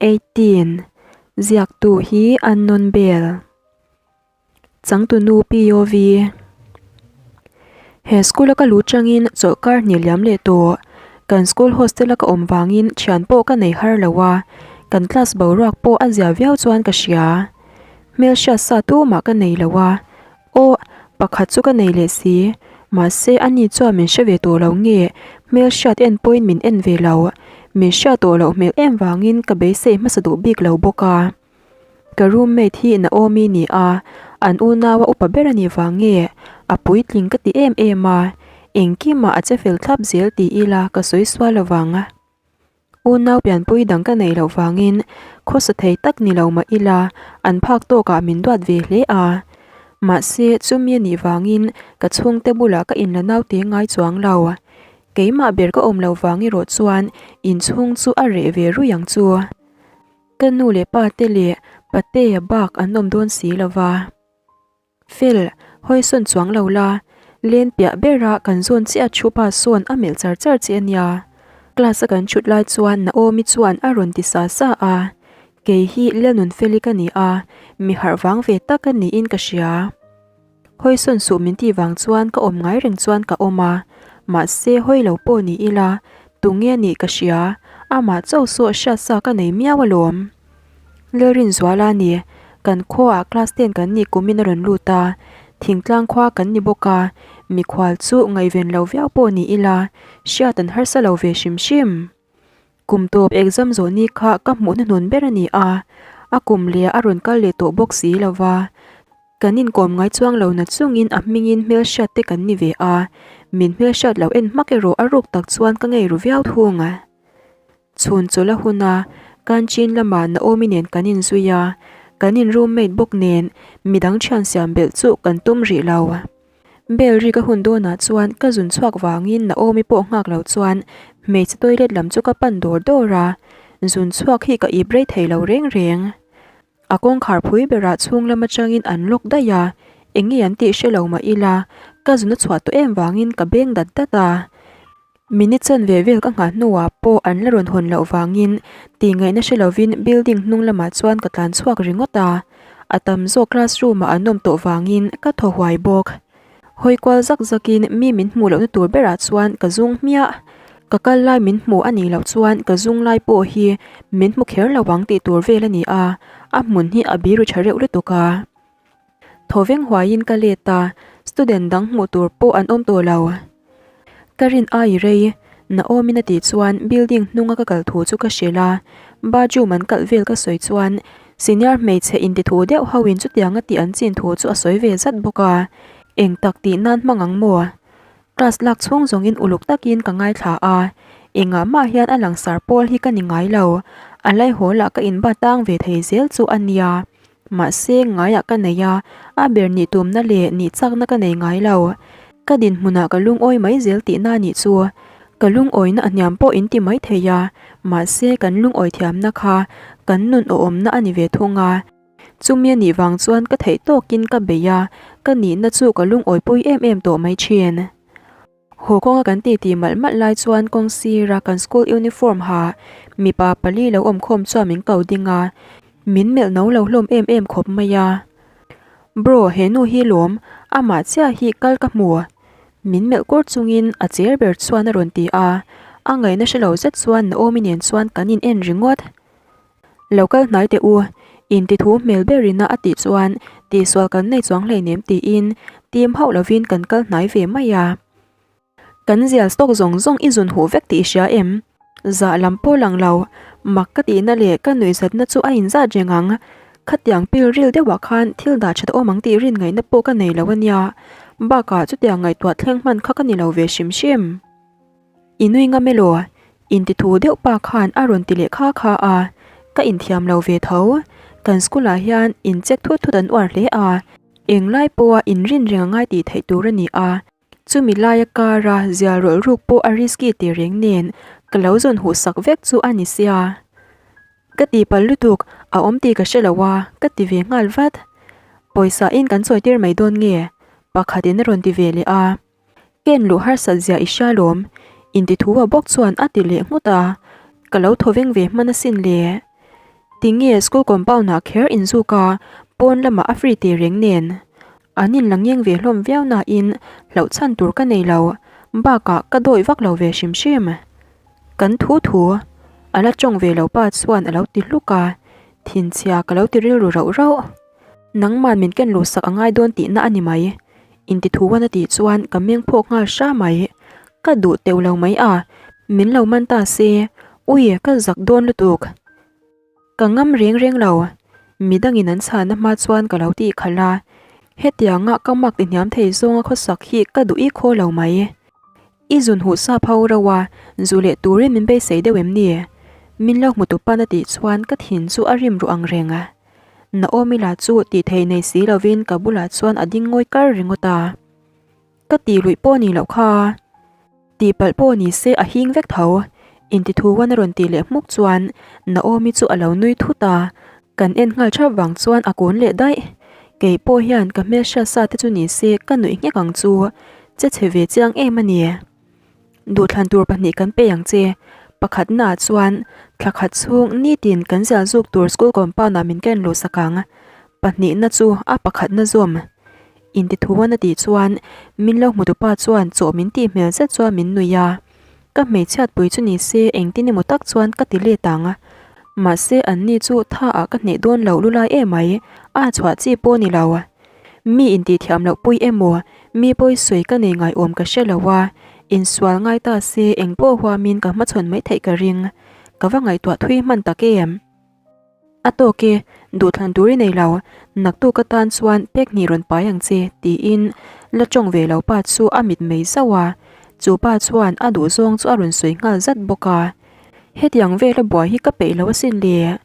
18, Ziaktu hi Unknown Bell. Changtunu POV. He school a ka luh changin chawlhkar hnih liam leh tawh. Kan school hostel a ka awm vangin thian pawh ka nei har lo a, kan class boruak pawh a zia viau chuan ka hria. Hmelhriat sa tumah ka nei lo a, aw, pakhat chu ka nei leh si. Mahse ani chuan min hre ve tawh lo nge, hmelhriat en pawhin min en ve lo. Min hriat tawh loh hmel em vangin ka beisei hmasa duh bik lo bawk a. Ka roommate hi Naomi ni a, an unaua upa ber a nih vang nge a puitling ka ti em em a, engkimah a che fel thlap zel ti ila ka sawi sual lovang. Unau pianpui dang ka neih loh vangin khawsa thei tak ni lo mah ila an phak tawkah min duat ve hle a. Mahse chumi a nih vangin ka chhungte bulah ka inla naute ngai chuang lo. Keimah ber ka awm loh vang erawh chuan inchhung chu a reh ve rui ang chu. Ka nu leh pa te leh Patea bak an awm dawn si lo va. Fel, hawi sawn chuang lo la, len piah bera kan zawn chiah thu pa sawn a melh char char che a nia. Class a kan thut lai chuan Naomi chuan a rawn ti sa sa a, kei hi Lalnunfeli ka ni a, mi harh vang ve tak a niin ka hria. Hawi sawn suh min tih vang chuan ka awm ngai reng chuan ka awm a, mahse hawi lo pawh ni ila, tunge nih ka hria, amah chauh saw hriat sa ka nei miau alawm. Lalrinzuala ni, kan khuaah class ten kan nih kumin a rawn lut a, thingtlang khua kan ni bawk a, mikhual chu ngaihven lo viau pawh ni ila, hriat an harsa lo ve hrim hrim. Kum tawp exam zawh ni kha ka hmuh hnuhnun ber a ni a, a kum leh a rawn kal leh tawh bawk si lo va. Kan inkawm ngai chuang lo na chungin a hmingin hmelhriat te kan ni ve a, min hmelhriat lo en hmak erawh a ruk tak chuan ka ngei ru viau thung. Chhun chawlh a hun a, Kanchin lamah Naomi nen kan inzui a, kan in roommate bawk nen midang thian siam belh chu kan tum rih lo. Bell ri ka hun dawnah chuan ka zun chhuak vangin Naomi pawh nghak lo chuan hmeichhe toilet lam chu ka pan dawr dawr a, zun chhuak hi ka ip rei thei lo reng reng. A kawngkhar phui berah chhung lam atangin an lock daih a, eng nge an tih hre lo mah ila ka zun a chhuah tawh em vangin ka beng dat dat a. Minute chanve vel ka nghah hnuah pawh an la rawn hawn loh vangin tihngaihna hre lovin building hnung lamah chuan ka tlan chhuak ringawt a, a tam zawk classroom ah an awm tawh vangin ka thaw huai bawk. Hawi kual zak zakin mi min hmuh lohna tur berah chuan ka zung hmiah. Ka kal lai min hmu a nih loh chuan ka zung lai pawh hi min hmu kher lo ang tih tur vel a ni a, a hmun hi a biru tha reuh lutuk a. Thaw veng huaiin ka let a, student dang hmuh tur pawh an awm tawh lo. Ka rin ai rei, Naomi-in a tih chuan building hnunga ka kal thu chu ka hrilh a, bathroom an kalh vel ka sawi chuan senior hmeichhe intithu deuh hoin chutianga tih an chin thu chu a sawi ve zat bawk a, eng tak tih nan hmang ang maw? Class lak chhung zawngin uluk takin ka ngaithla a, engah mah hian a langsar pawl hi ka ni ngai lo, a laihawl ah ka inbat tang ve thei zel chu a nia. Mahse, ngaiah ka nei a, a ber nih tumna leh nih chakna ka nei ngai lo. Ka dinhmunah ka lungawi mai zel tihna nih chu. Ka lungawina a hniam pawh in ti mai thei a, mahse kan lungawi thiamna kha kan nun awhawmna a ni ve thung a. Chumi a nih vang chuan ka theih tawkin ka bei a, ka nihna chu ka lungawipui em em tawh mai thin. Haw kawnga kan titi malh malh lai chuan kawng sira kan school uniform ha mipa pali lo awm khawm chuan min ko ding a, min melh no lo hlawm em em khawp mai a. Bro, he nu hi lawm, amah chiah hi kal ka hmu. Min melh kur chungin a cher ber chuan a rawn ti a, a ngaihna hre lo zet chuan Naomi nen chuan kan in en ringawt. Lo kal hnai teh u, inti thu hmel ber ina a tih chuan tihsual kan nei chuang hleinem tiin tim hauh lovin kan kal hnai ve mai a. Kan zial stock zawng zawng i zun huh vek tih i hria em? Zah lam pawh lang lo, mak ka tihna leh ka nuihzatna chu a inzat reng ang. Khatiang pil ril deuhah khan thil dah that awm ang tih rin ngaihna pawh ka nei lo a nia. Bakah chutiang ngaihtuah thleng hman kha ka ni lo ve hrim hrim. I nui ngam elaw? Inti thu deuh pa khan a rawn ti leh kha kha a, ka inthiam lo ve tho. Kan school ah hian in check thut thut an uar hle a, englai pawha inrin reng a ngai tih theih tur a ni a. Chumi laia car a zial rawlh ruk pawh a risky tih reng nen ka lo zawn huh sak vek chu a ni sia. Ka tihpalh lutuk, a awm tih ka hre lo a, ka ti ve nghal vat. Pawisa in kan chawi tir mai dawn nge? Pakhatin a rawn ti ve leh a. Ken luh harsat zia i hria lawm, inti thu a bawk chuan a ti leh nghut a, ka lo thaw veng ve hman asin le. Tinge school compound ah kher in zuk a, pawn lamah a free teh reng nen. An in la ngeng ve hlawm viau nain hlauh chhan tur ka nei lo, bakah ka dawi vak lo ve hrim hrim. Kan thu thu a la tawng ve lo pa chuan a lo ti hluk a, thinchhia ka lo ti rilru rauh rauh. Nangman min ken luh sak a ngai dawn tihna a ni mai. Intithuan a tih chuan ka meng phawk nghal hra mai. Ka duh teuh lo mai a, min lo man ta se, ui ka zak dawn lutuk. Ka ngam reng reng lo, midangin an chhana hma chuan ka lo tih khalh a, hetianga ka mak ti hniam thei zawnga khawsak hi ka duh i khaw lo mai. I zun huh sa pho rauh a, zu leh turin min beisei deuh em ni? Min lo hmu tu pan a tih chuan ka thin chu a rim ruh ang reng a. Naomi lah chu tih theih nei si lovin ka bulah chuan a ding ngawi kar ringawt a. Ka tih luih pawh ni loh kha. Tihpalh pawh ni se a hing vek tho. Intithuan a rawn tih leh hmuk chuan Naomi chu a lo nui thut a, kan en nghal thap vang chuan a kun leh daih. Kei pawh hian ka hmelhriat sa te chu ni se ka nuih nghek ang chu, che chhe ve chiang em a ni. Duhthlan tur pahnih kan pe ang che. Pakhatnaah chuan thla khat chhung nitin kan zial zuk tur school compound ah min ken luh sak ang. Pahnihna chu a pakhatna zawm. Intithuan a tih chuan min lo hmutupa chuan chaw min tih hmel zet chuan min nuih a. Ka hmeichhiatpui chu ni se engtin emaw tak chuan ka ti let ang. Mahse anni chu tha ah ka hneh dawn lo lulai emai, a chhuah chi pawh ni lo. Mi intihthiam loh pui emaw, mi pawi sawi ka nei ngaiawm ka hre lo a, insual ngai ta se eng pawh huamin ka hmachhawn mai theih ka ring. Ka va ngaihtuah thui hman tak em? A tawk e, duhthlan tur i nei lo, naktuk atan chuan pek hnih rawn pai ang che, tiin la tawng ve lo pa chu a mit mei zauh a, chu pa chuan a duhzawng chu a rawn sawi nghal zat bawk a. Hetiang vela buai hi ka peih lo asin le.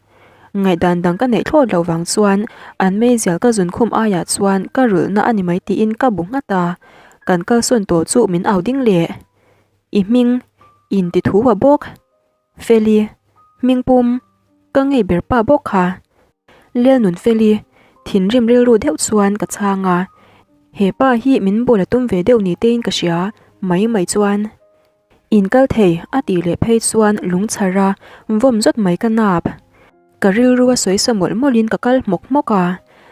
Ngaihdan dang ka neih thlawt loh vang chuan an meizial ka zun khum aiah chuan ka rulhna a ni mai tiin ka bu nghat a, kan kalsawn tawh chu min au ding leh. I hming in ti thu a bawk. Feli, hming pum, ka ngei ber pa bawk kha. Lelnun Feli, thinrim rilru deuh chuan ka chhang a, he pa hi min bawl a tum ve deuh ni tein ka hria mai mai chuan. In kal thei a tih leh phei chuan lung chhar a vawm zawt mai ka nap. Ka rilru a sawi sa mawlh mawlh in ka kal hmawk hmawk a,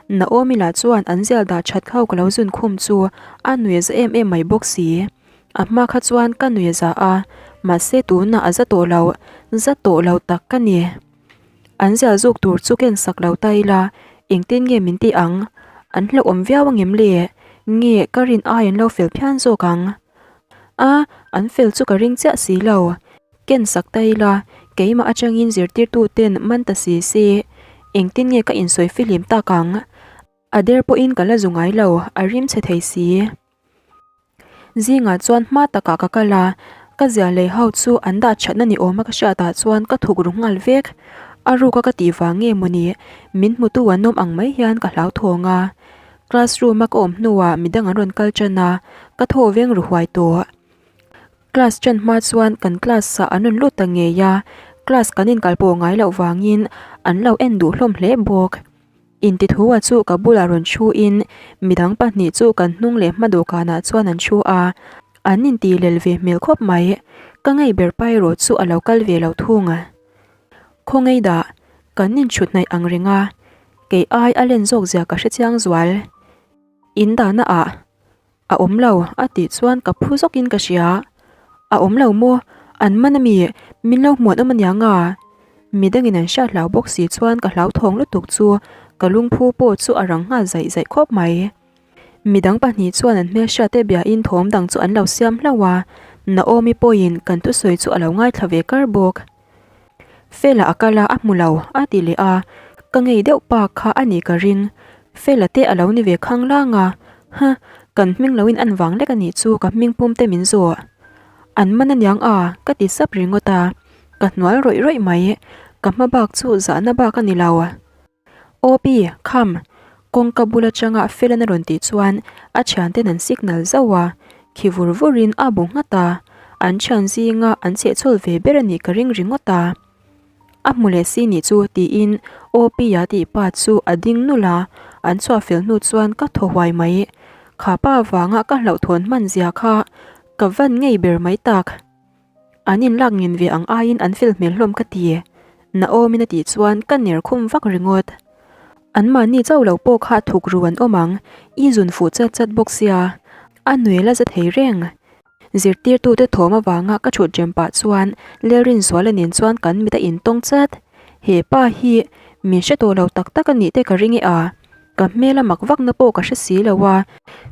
Naomi lah chuan an zial dah that ho ka lo zun khum chu a nuih a za em em mai bawk si. A hma kha chuan ka nuih a za a, mahse tunah a za tawh lo, za tawh lo tak ka ni. An zial zuk tur chu ken sak lo ta ila, engtin nge min tih ang? An hlauhawm viau angem le? Nge ka rin ai an lo fel phian zawk ang? A, an fel chu ka ring chiah si lo. Ken sak ta ila, keimah atangin zirtirtu ten man ta si se, engtin nge ka insawi fihlim tak ang? A der pawhin ka la zu ngai lo, a rim chhe thei si. Zingah chuan hma takah ka kal a, ka zia lei ho chu an dah thatna ni awma ka hriatah chuan ka thuk ru nghal vek. A ruka ka tih vang nge mawni, min hmutu an awm ang mai hian ka hlauthawng a. Classroom a ka awm hnuah midang an rawn kal tan a, ka thaw veng ru huai tawh. Class tan hma chuan kan class ah an rawn lut ta ngei a, class kan inkal pawh ngai loh vangin an lo en duh hlawm hle bawk. Intithua chu ka bulah rawn thu in midang pahnih chu kan hnung leh hma dawhkanah chuan an thu a, an intih lel ve hmel khawp mai. Ka ngei ber pa erawh chu a lo kal ve lo thung. Khawngaih dah, kan inchhut hnaih ang reng a, kei ai a len zawk zia ka hre chiang zual. In dahna ah a awm lo a tih chuan ka phu zawk in ka hria. A awm lo maw? An man ami? Min lo hmuan awm aniang a? Midangin an hriat hlau bawk si chuan ka hlauthawng lutuk chu ka lungphu pawh chu a rang nghal zaih zaih khawp mai. Midang pahnih chuan an hmelhriat te biain thawm dang chu an lo siam hlauh a, Naomi pawhin kan thusawi chu a lo ngaithla ve kar bawk. Fela a kal a, a hmu lo, a ti leh a, ka ngei deuh pa kha a nih ka ring. Fela te a lo ni ve khang lang a, huh, kan hming loin an vang lek a nih chu ka hming pum te min zawh. An man aniang a, ka ti sap ringawt a, ka hnual rawih rawih mai, ka hma bak chu zahna bak a ni lo. Awpi, kham! Kawngka bul atanga Felan a rawn tih chuan a thianten an signal zauh a, khi vur vurin a bu nghat a, an thian zinga an chhehchhawl ve ber a nih ka ring ringawt a. A hmu leh si nih chu tiin Awpi-a tih pa chu a ding nulh a, an chhuah fel hnu chuan ka thaw huai mai. Kha pa avanga ka hlauhthawn hman zia kha ka van ngei ber mai tak. An inlak ngin ve ang aiin an fel hmel hlawm ka ti. Naomi-in a tih chuan ka ner khum vak ringawt. Anmahni chauh lo pawh kha thuk ru an awm ang, i zun fuh chat chat bawk sia, a nuel a za thei reng. Zirtirtute thawm avanga ka thut rem pah chuan Lalrinzuala nen chuan kan mit a intawng chat. He pa hi min hre tawh lo tak tak a nih te ka ring e a, ka hmel a mak vakna pawh ka hre si lo a,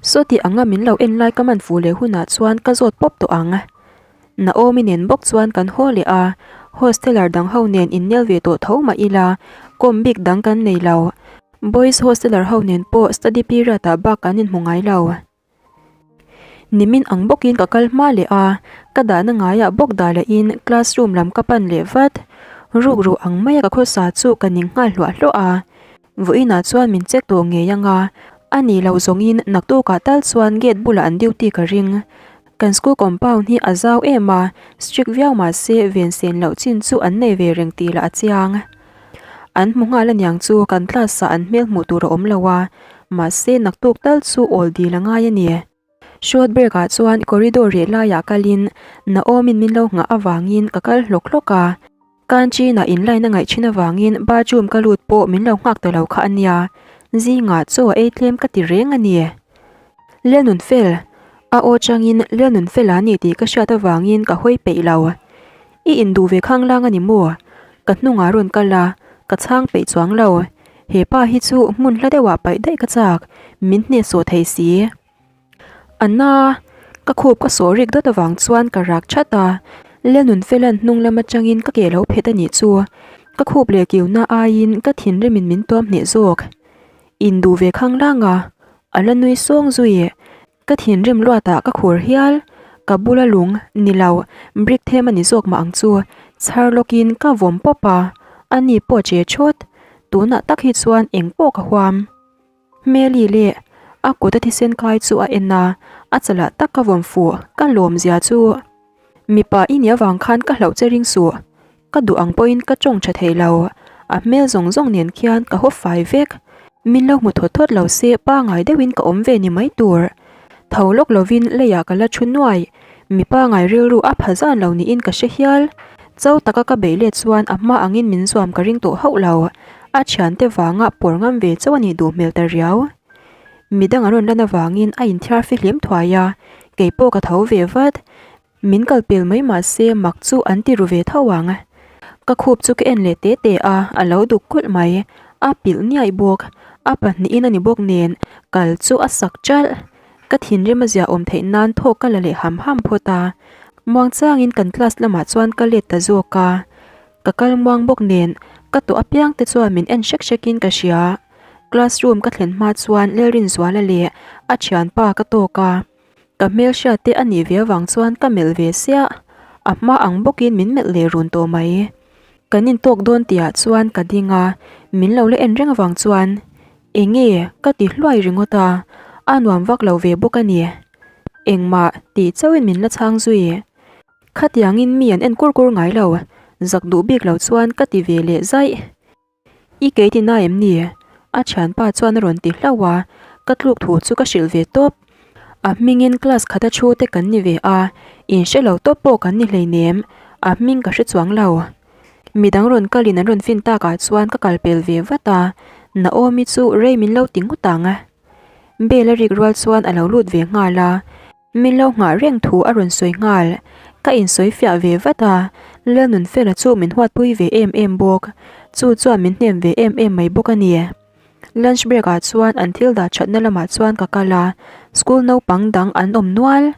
sawti anga min lo en lai ka man fuh leh hunah chuan ka zawt pawp tawh ang. Naomi nen bawk chuan kan haw leh a, hosteler dang ho nen innel ve tawh tho mah ila, kawm bik dang kan nei lo. Boys hosteler ho nen pawh study period ah bak kan inhmu ngai lo. Nimin ang bawkin ka kal hma leh a, ka dahna ngaiah bawk dah lehin classroom lam ka pan leh vat. Rukru ang maia ka khawsa chu ka ning nghal hluah hluah a. Vawiinah chuan min check tawh ngei ang a, a nih loh zawngin naktukah tal chuan gate bulah an duty ka ring. Kan school compound hi a zau em a, strict viau mah se ven sen loh chin chu an nei ve reng tih lah a chiang. An hmu nghal aniang chu kan class ah an hmel hmuh tur a awm lo a, mahse naktuk tal chu awl dil a ngai a ni. Short break ah chuan corridor reh laiah kalin Naomi-in min lo nghah avangin ka kal hlawk hlawk a, canteen ah in line a ngaih thin avangin bathroom ka lut pawh min lo nghak ta lo kha a nia, zingah chaw a ei tlem ka ti reng a ni. Lalnunfel, a aw changin Lalnunfela a ni tih ka hriat avangin ka hawi peih lo. I induh ve khanglang a ni maw? Ka hnungah rawn kal a, ka chhang peih chuang lo. He pa hi chu hmun hla deuhah paih daih ka chak, min hnehsawh thei si. A na, ka khup ka sawh rik dawt avang chuan ka rak that a, Lalnunfela'n hnung lam atangin ka ke lo phet a nih chu. Ka khup leh kiuna aiin ka thinrimin min tuam hneh zawk. Induh ve khanglang a, a la nui sawng zui. Ka thinrim luatah ka khur hial, ka bula lung ni lo, brick them a ni zawk mah ang chu, chhar lawkin ka vawm pawp a, a ni pawh che thawt, tunah tak hi chuan eng pawh ka huam. Hmeli leh a kut a thisen kai chu a en a, a chalah tak ka vawm fuh, ka lawm zia chu. Mipa i nih avang khan ka hlauh che ring suh, ka duh ang pawhin ka tawng tha thei lo, a hmel zawng zawng nen khian ka haw fai vek. Min lo hmu thawt thawt lo se pangai deuhin ka awm ve ni mai tur. Tho lawk lovin leiah ka la thu nuai, mi pangai rilru a pha zan lo niin ka hre hial. Cho taka ka beih let chuan a hma angin min zuam ka ring tawh hauh lo, a thiante vanga pawr ngam ve chauh a nih duh hmel ta riau. Midang an rawn lan avangin a inthiar fihlim thuai a, kei pawh ka tho ve vat. Min kal pel mai mah se mak chu an ti ru ve tho ang. Ka khup chu ka en leh te te a, a lo duk kulh mai. A pilh niaih bawk. A pahnihin a ni bawk nen kal chu a sak ṭalh. Ka thinrim a zia awm theih nan thawk ka la leh ham ham phawt a. Muangchangin kan class lamah chuan ka let ta zawk a. Ka kal muang bawk nen ka tawh apiang te chuan min en hrek hrekin ka hria. Classroom ka thlen hma chuan Lalrinzuala leh a thianpa ka tawk a, ka hmelhriat te a nih ve avang chuan ka melh ve siah, a hma ang bawkin min melh leh run tawh mai. Kan intawk dawn tihah chuan ka ding a, min lo la en reng avang chuan enge ka ti hluai ringawt a, a nuam vak lo ve bawk a ni. Engmah tih chauhin min la chhang zui. Khatiangin mi an en kur kur ngai lo, zak duh bik lo chuan ka ti ve leh zaih. I kei ti na em ni? A thianpa chuan a rawn ti hlauh a, ka tluk thu chu ka hrilh ve tawp. A hmingin class khata thu te kan ni ve a, inhre lo tawp pawh kan ni hleinem, a hming ka hre chuang lo. Midang rawn kalin an rawn fin takah chuan ka kal pel ve vat a, Naomi chu rei min lo ti ngawt ang. Bell a rik rual chuan a lo lut ve nghal a. Min lo nghah reng thu a rawn sawi nghal. Ka insawi fiah ve vat a, Lalnunfela chu min huatpui ve em em bawk. Chu chuan min hnem ve em em mai bawk a ni. Lunch break ah chuan an thil dah thatna lamah chuan ka kal a, school naupang dang an awm nual.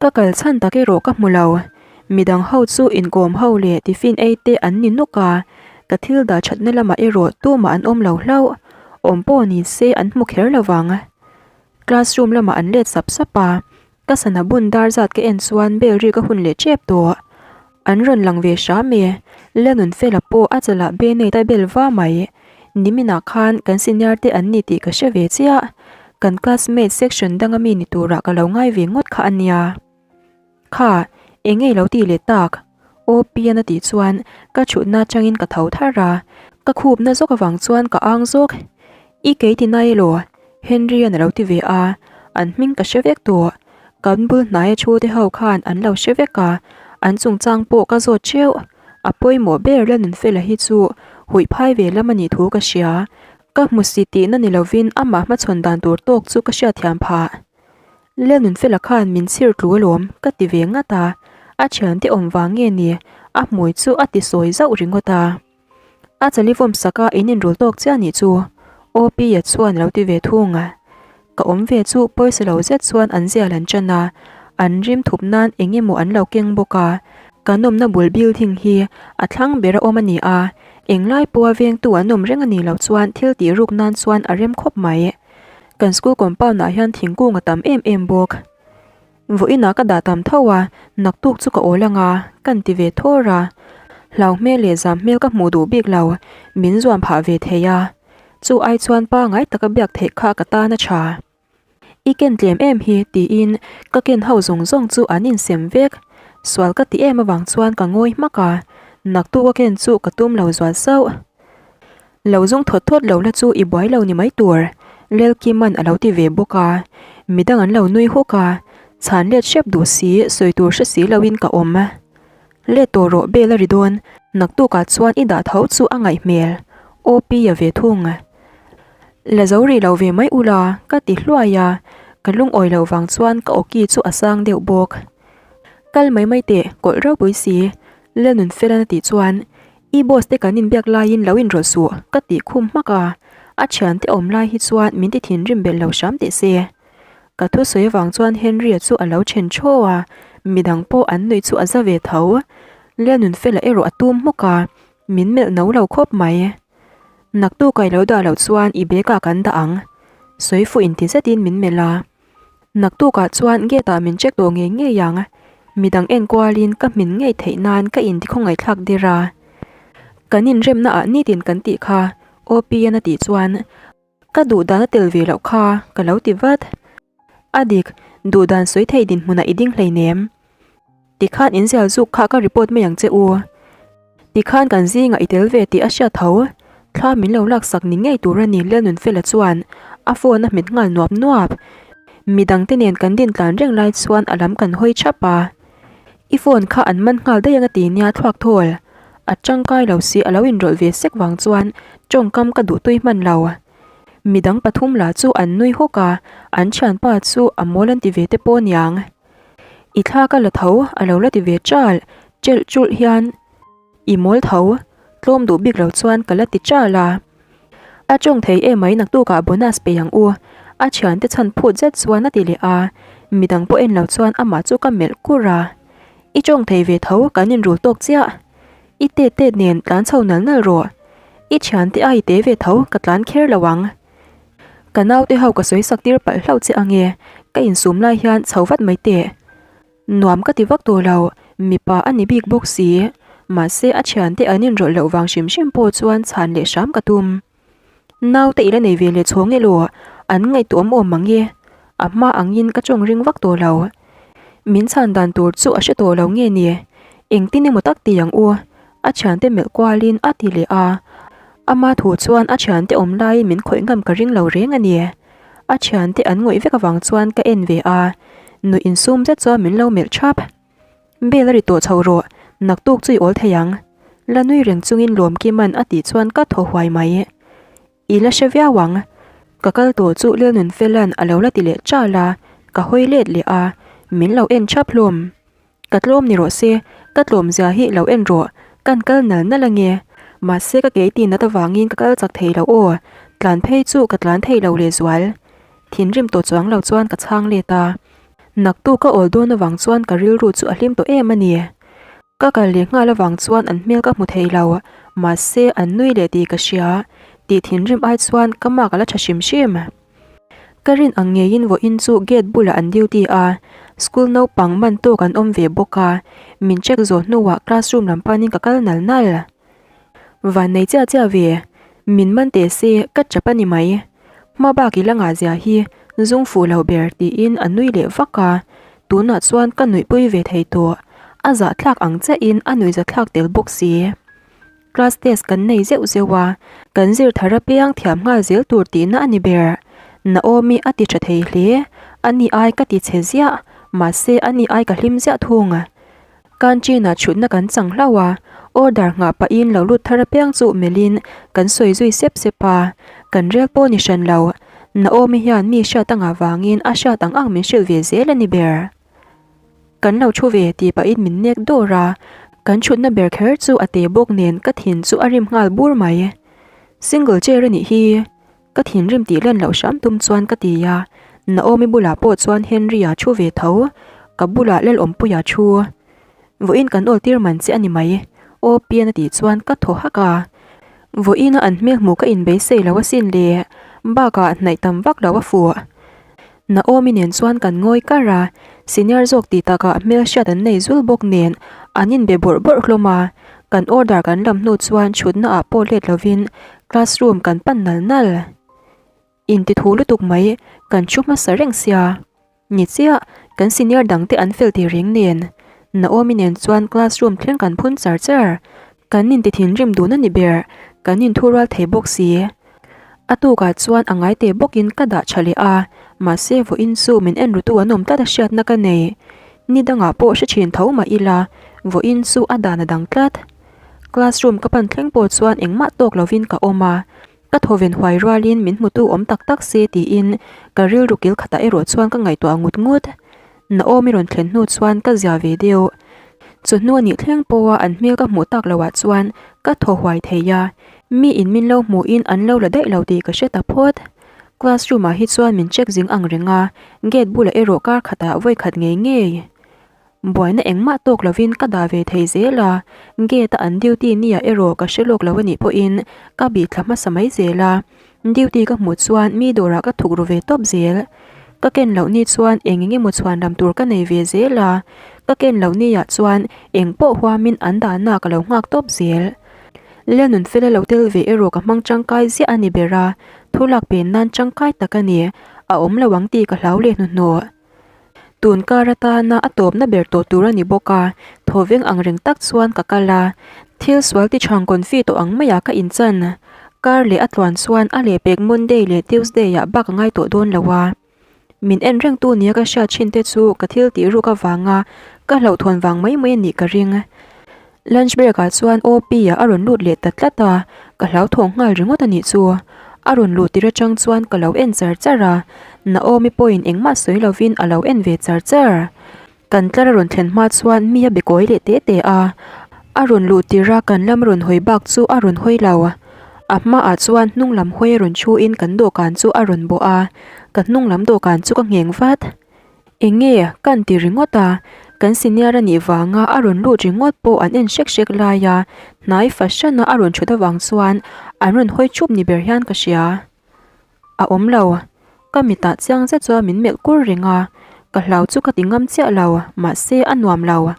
Ka kal chhan tak erawh ka hmu lo. Midang ho chu inkawm ho leh tiffin ei te an ni nuk a, ka thil dah thatna lamah erawh tumah an awm lo hlauh. Awm pawh ni se an hmu kher lo vang. Classroom lamah an let sap sap a, ka sana bun dar zat ka en chuan bell ri ka hun leh tep tawh. An rawn lang ve hram e, Lalnunfela pawh a chalah Benate a bel va mai. Niminah khan kan senior te an ni tih ka hre ve chiah, kan classmate section danga mi ni turah ka lo ngai ve ngawt kha a nia. Kha, eng nge lo tih leh tak? Aw Pian a tih chuan ka thutna atangin ka tho thar a, ka khupna zawk avang chuan ka ang zawk. I kei ti nai elaw? Henry-a'n a lo ti ve a, an hming ka hre vek tawh. Kan bul hnaia thu te ho khan an lo hre vek a, an chungchang pawh ka zawt teuh. A pawimawh ber Lalnunfela hi chu huih phai ve lam a nih thu ka hria. Ka hmu si tihna ni lovin amah hmachhawn dan tur tawk chu ka hriatthiam phah. Lalnunfela khan min chhir tlu alawm ka ti ve ngat a, a thiante awm vang nge ni a hmui chu a ti sawi zauh ringawt a. A chali vawm sak a in inrul tawk chiah nih chu OP-a chuan a lo ti ve thung a. Ka awm ve chu pawisa lo zet chuan an zial an chan a, an rim thup nan eng emaw an lo keng bawk a. Kan awmna bul building hi a thlang ber a awm a ni a, englai pawha vengtu an awm reng a nih loh chuan thil tih ruk nan chuan a rem khawp mai. Kan school compound ah hian thingkung a tam em em bawk. Vawiinah ka dah tam tho a, naktuk chu ka awl anga, kan ti ve thawr a. Hlau hmel leh zam hmel ka hmuh duh bik lo, min zuam phah ve thei a. Chu ai chuan pangai taka biak theih kha ka tan a tha. I ken tlem em hi tiin ka ken ho zawng zawng chu an insem vek. Sual ka ti em avang chuan ka ngawi hmak a, naktuk a ken chu ka tum lo zual sauh. Lo zung thawt thawt lo la chu i buai lo ni mai tur, Lelkiman a lo ti ve bawk a. Midang an lo nui hawk a, chhan let hrep duh si, sawi tur hre si loin ka awm. Let tawh rawh bel a ri dawn, naktukah chuan i dah tho chu a ngaih hmel, OP-a ve thung. La zo rih lo ve mai ula, ka ti hluai a, ka lungawi loh vang chuan ka awki chu a sang deuh bawk. Kal mai mai teh, kawlh ropui si, Lalnunfela'n a tih chuan I boss te kan inbiak laiin lo inrawlh suh ka tih khum hmak a, a thiante awm lai hi chuan min ti thinrim belh lo hram teh se. Ka thusawi avang chuan Henry-a chu a lo then thaw a, midang pawh an nuih chu a za ve tho. Lianunfela erawh a tum hmawk a, min melh no lo khawp mai. Naktuk a i lo dah loh chuan i bag ah kan dah ang, sawi fuh inti zetin min melh a. Naktukah chuan gate ah min check tawh ngei ngei ang. Midang en kualin ka hmin ngei theih nan ka inti khawngaihthlak der a. Kan inremna ah nitin kan tih kha OP-an a tih chuan ka duh dan a tel ve loh kha ka lo ti vat. A dik, duh dan sawi thei dinhmunah i ding hleinem. Tikhan in zial zuk kha ka report mai ang che u. Tikhan kan zingah i tel ve tih a hriat tho. Thla min lo laksak ni ngei tur a ni Lalnunfela chuan a phone a hmet nghal nuap nuap. Midangte nen kan din tlan reng lai chuan a lam kan hawi thap a. I phone kha an man nghal daih ang a ti nia thluak thawl. A tangkai lo si a lo inrawlh ve sek vang chuan tawngkam ka duhtui hman lo. Midang pathum lah chu an nui hawk a, an thianpa chu a mawl an ti ve te pawh niang. I thla ka la tho a lo la ti ve chal, chelh chulh hian i mawl tho, tlawm duh bik lo chuan ka la ti chal a. A tawng thei emai naktukah bonus pe ang u, a thiante chhan phut zet chuan a ti leh a, midang pawh en lo chuan amah chu ka melh kur a. I tawng thei ve tho kan inrul tawk chiah, i tet tet nen tlan chho nal nal rawh, i thiante a i te ve tho ka tlan kher lo ang. Ka naute ho ka sawi sak tir palh hlauh che ange, ka insum lai hian chho vat mai teh. Nuam ka ti vak tawh lo, mipa a ni bik bawk si. Mahse a thiante an inrawlh loh vang hrim hrim pawh chuan chhan leh hram ka tum. Naute i la nei ve leh chhawng elaw, an ngaihtuah awm awm ang e. A hma angin ka tawng ring vak tawh lo. Min chhan dan tur chu a hre tawh lo nge ni? Engtin emaw tak ti ang u? A thiante melh kualin a ti leh a. Ama thu chuan a thiante awm laiin min khawih ngam ka ring lo reng a ni. A thiante an ngawih vek avang chuan ka en ve a, nuih insum zet chuan min lo melh thap. Bel a ri tawh chho rawh, naktuk chu i awl thei ang. La nui reng chungin Lawmkima'n a tih chuan ka thaw huai mai. I la hre viau ang. Ka kal tawh chu Lelnunfela'n a lo la ti leh chal a, ka hawi let leh a, min lo en thap hlawm. Ka tlawm ni rawh se, ka tlawm zia hi lo en rawh, kan kal nal nal ange. Mahse ka kei tin nat avangin ka kal chak thei lo aw, tlan phei chu ka tlan thei lo lehzual. Thinrim tawh chuang lo chuan ka chhang let a. Naktuk ka awl dawn avang chuan ka rilru chu a hlim tawh em a ni. Ka kal leh nghal avang chuan an hmel ka hmu thei lo, mahse an nui leh tih ka hria, tih thinrim ai chuan ka mark a la tha hrim hrim. Ka rin ang ngeiin vawiin chu gate bulah an duty a, school naupang man tawk an awm ve bawk a, min check zawh hnuah classroom lam panin ka kal nal nal. Van nei chiah chiah ve, min man teh se ka chap a ni mai. Hma bak i la ngah zia hi zung fuh lo ber tiin a nui leh vak a, tunah chuan ka nuihpui ve thei tawh, a zahthlak ang chiahin a nuihzathlak tel bawk si. Class test kan nei zeuh zeuh a, kan zir thar apiang thiam nghal zel tur tihna a ni ber. Naomi a ti tha thei hle, ani ai ka ti chhe ziah, mahse ani ai ka hlim ziah thung. Canteen ah chhutna kan chang hlauh a, Order nghah pahin lo lut thar apiang chu melhin kan sawi zui sep sep a, kan rel pawh ni hran lo. Naomi hian mi hriat a ngah vangin a hriat ang ang min hrilh ve zel a ni ber. Kan lo thu ve tih pahin min nek dawr a, kan thutna ber kher chu a te bawk nen ka thin chu a rim nghal bur mai. Single chair a nih hi. Ka thinrim tih len loh hram tum chuan ka ti a, Naomi bulah pawh chuan Henry-a thu ve tho, ka bulah Lalawmpuia thu. Vawiin kan awl tir man che a ni mai, aw pian a tih chuan ka thaw hak a. Vawiina an hmel hmuh ka inbeisei lo asin le, bakah hnaih tam vak lo a fuh. Naomi nen chuan kan ngawi kar a, senior zawk tih takah hmel hriat an nei zul bawk nen an inbe bawrh bawrh hlawm a, kan order kan lam hnu chuan thutna ah pawh let lovin classroom kan pan nal nal. Inti thu lutuk mai, kan thu hmasa reng sia. Ni chiah, kan senior dangte an fel tih reng nen Naomi nen chuan classroom thleng kan phun char char. Kan inti thinrim dun a ni ber, kan inthurual thei bawk si. A tukah chuan a ngai teh bawkin ka dah tha leh a, mahse vawiin chu min en rutu an awm tlat a hriatna ka nei. Ni dangah pawh hre thin tho mah ila, vawiin chu a dan a dang tlat. Classroom ka pan thleng pawh chuan engmah tawk lovin ka awm a, ka thawven huai rualin min hmutu awm tak tak se tiin ka rilru kil khatah erawh chuan ka ngaihtuah ngut ngut. Naomi rawn thlen hnu chuan ka zia ve deuh. Chu hnu a nih thleng pawha an hmel ka hmuh tak loh ah chuan ka thaw huai thei a, mi in min lo hmuhin an lo la daih lo tih ka hre ta phawt. Classroom ah hi chuan min check zing ang reng a, gate bulah erawh kar khatah vawi khat ngei ngei. Buaina engmah tawk lovin ka dah ve thei zel a, gate a an duty nia erawh ka hre lawk lo a nih pawhin ka bih thla hmasa mai zel a. Duty ka hmuh chuan mi dawrah ka thuk ru ve tawp zel. Ka ken loh ni chuan eng eng emaw chhuan lam tur ka nei ve zel a, ka ken loh ni ah chuan eng pawh huamin an dahna ka lo nghak tawp zel. Lenun fela lo tel ve erawh ka hmang tangkai ziah a ni ber a, thu lak pen nan tangkai tak a ni, a awm lo ang tih ka hlau leh hnuhnawh. Tun kar atana a tawpna ber tawh tur a ni bawk a, thawveng ang reng tak chuan ka kal a, thil sual ti chhang confi tawh ang maiah ka inchan. Kar leh a tluan chuan a lehpek Monday leh Tuesday ah bak a ngai tawh dawn lo a. Min en rengtu nia ka hriat thin te chu ka thil tih ruk avanga ka hlauhthawn vang mai mai a nih ka ring. Lunch break ah chuan OP ah a rawn lut leh ta tlat a, ka hlauthawng nghal ringawt a nih chu. A rawn luh tir atang chuan ka lo en char char a, Naomi pawhin engmah sawi lovin a lo en ve char char. Kan tlar a rawn thlen hma chuan mi a be kawi leh te te a, a rawn luh tir a kan lam rawn hawi bak chu a rawn hawi lo. A hmaah chuan hnung lam hawi a rawn thu in kan dawhkan chu a rawn bawh a, ka hnung lam dawhkan chu ka ngheng vat. Eng nge kan ti ringawt a, kan senior a nih vanga a rawn lut ringawt pawh an en hrek hrek lai a, hnai fahran a a rawn thut avang chuan an rawn hawi thup ni ber hian ka hria. A awm lo, ka mitah chiang zet chuan min melh kur reng a, ka hlau chu ka ti ngam chiah lo, mahse a nuam lo.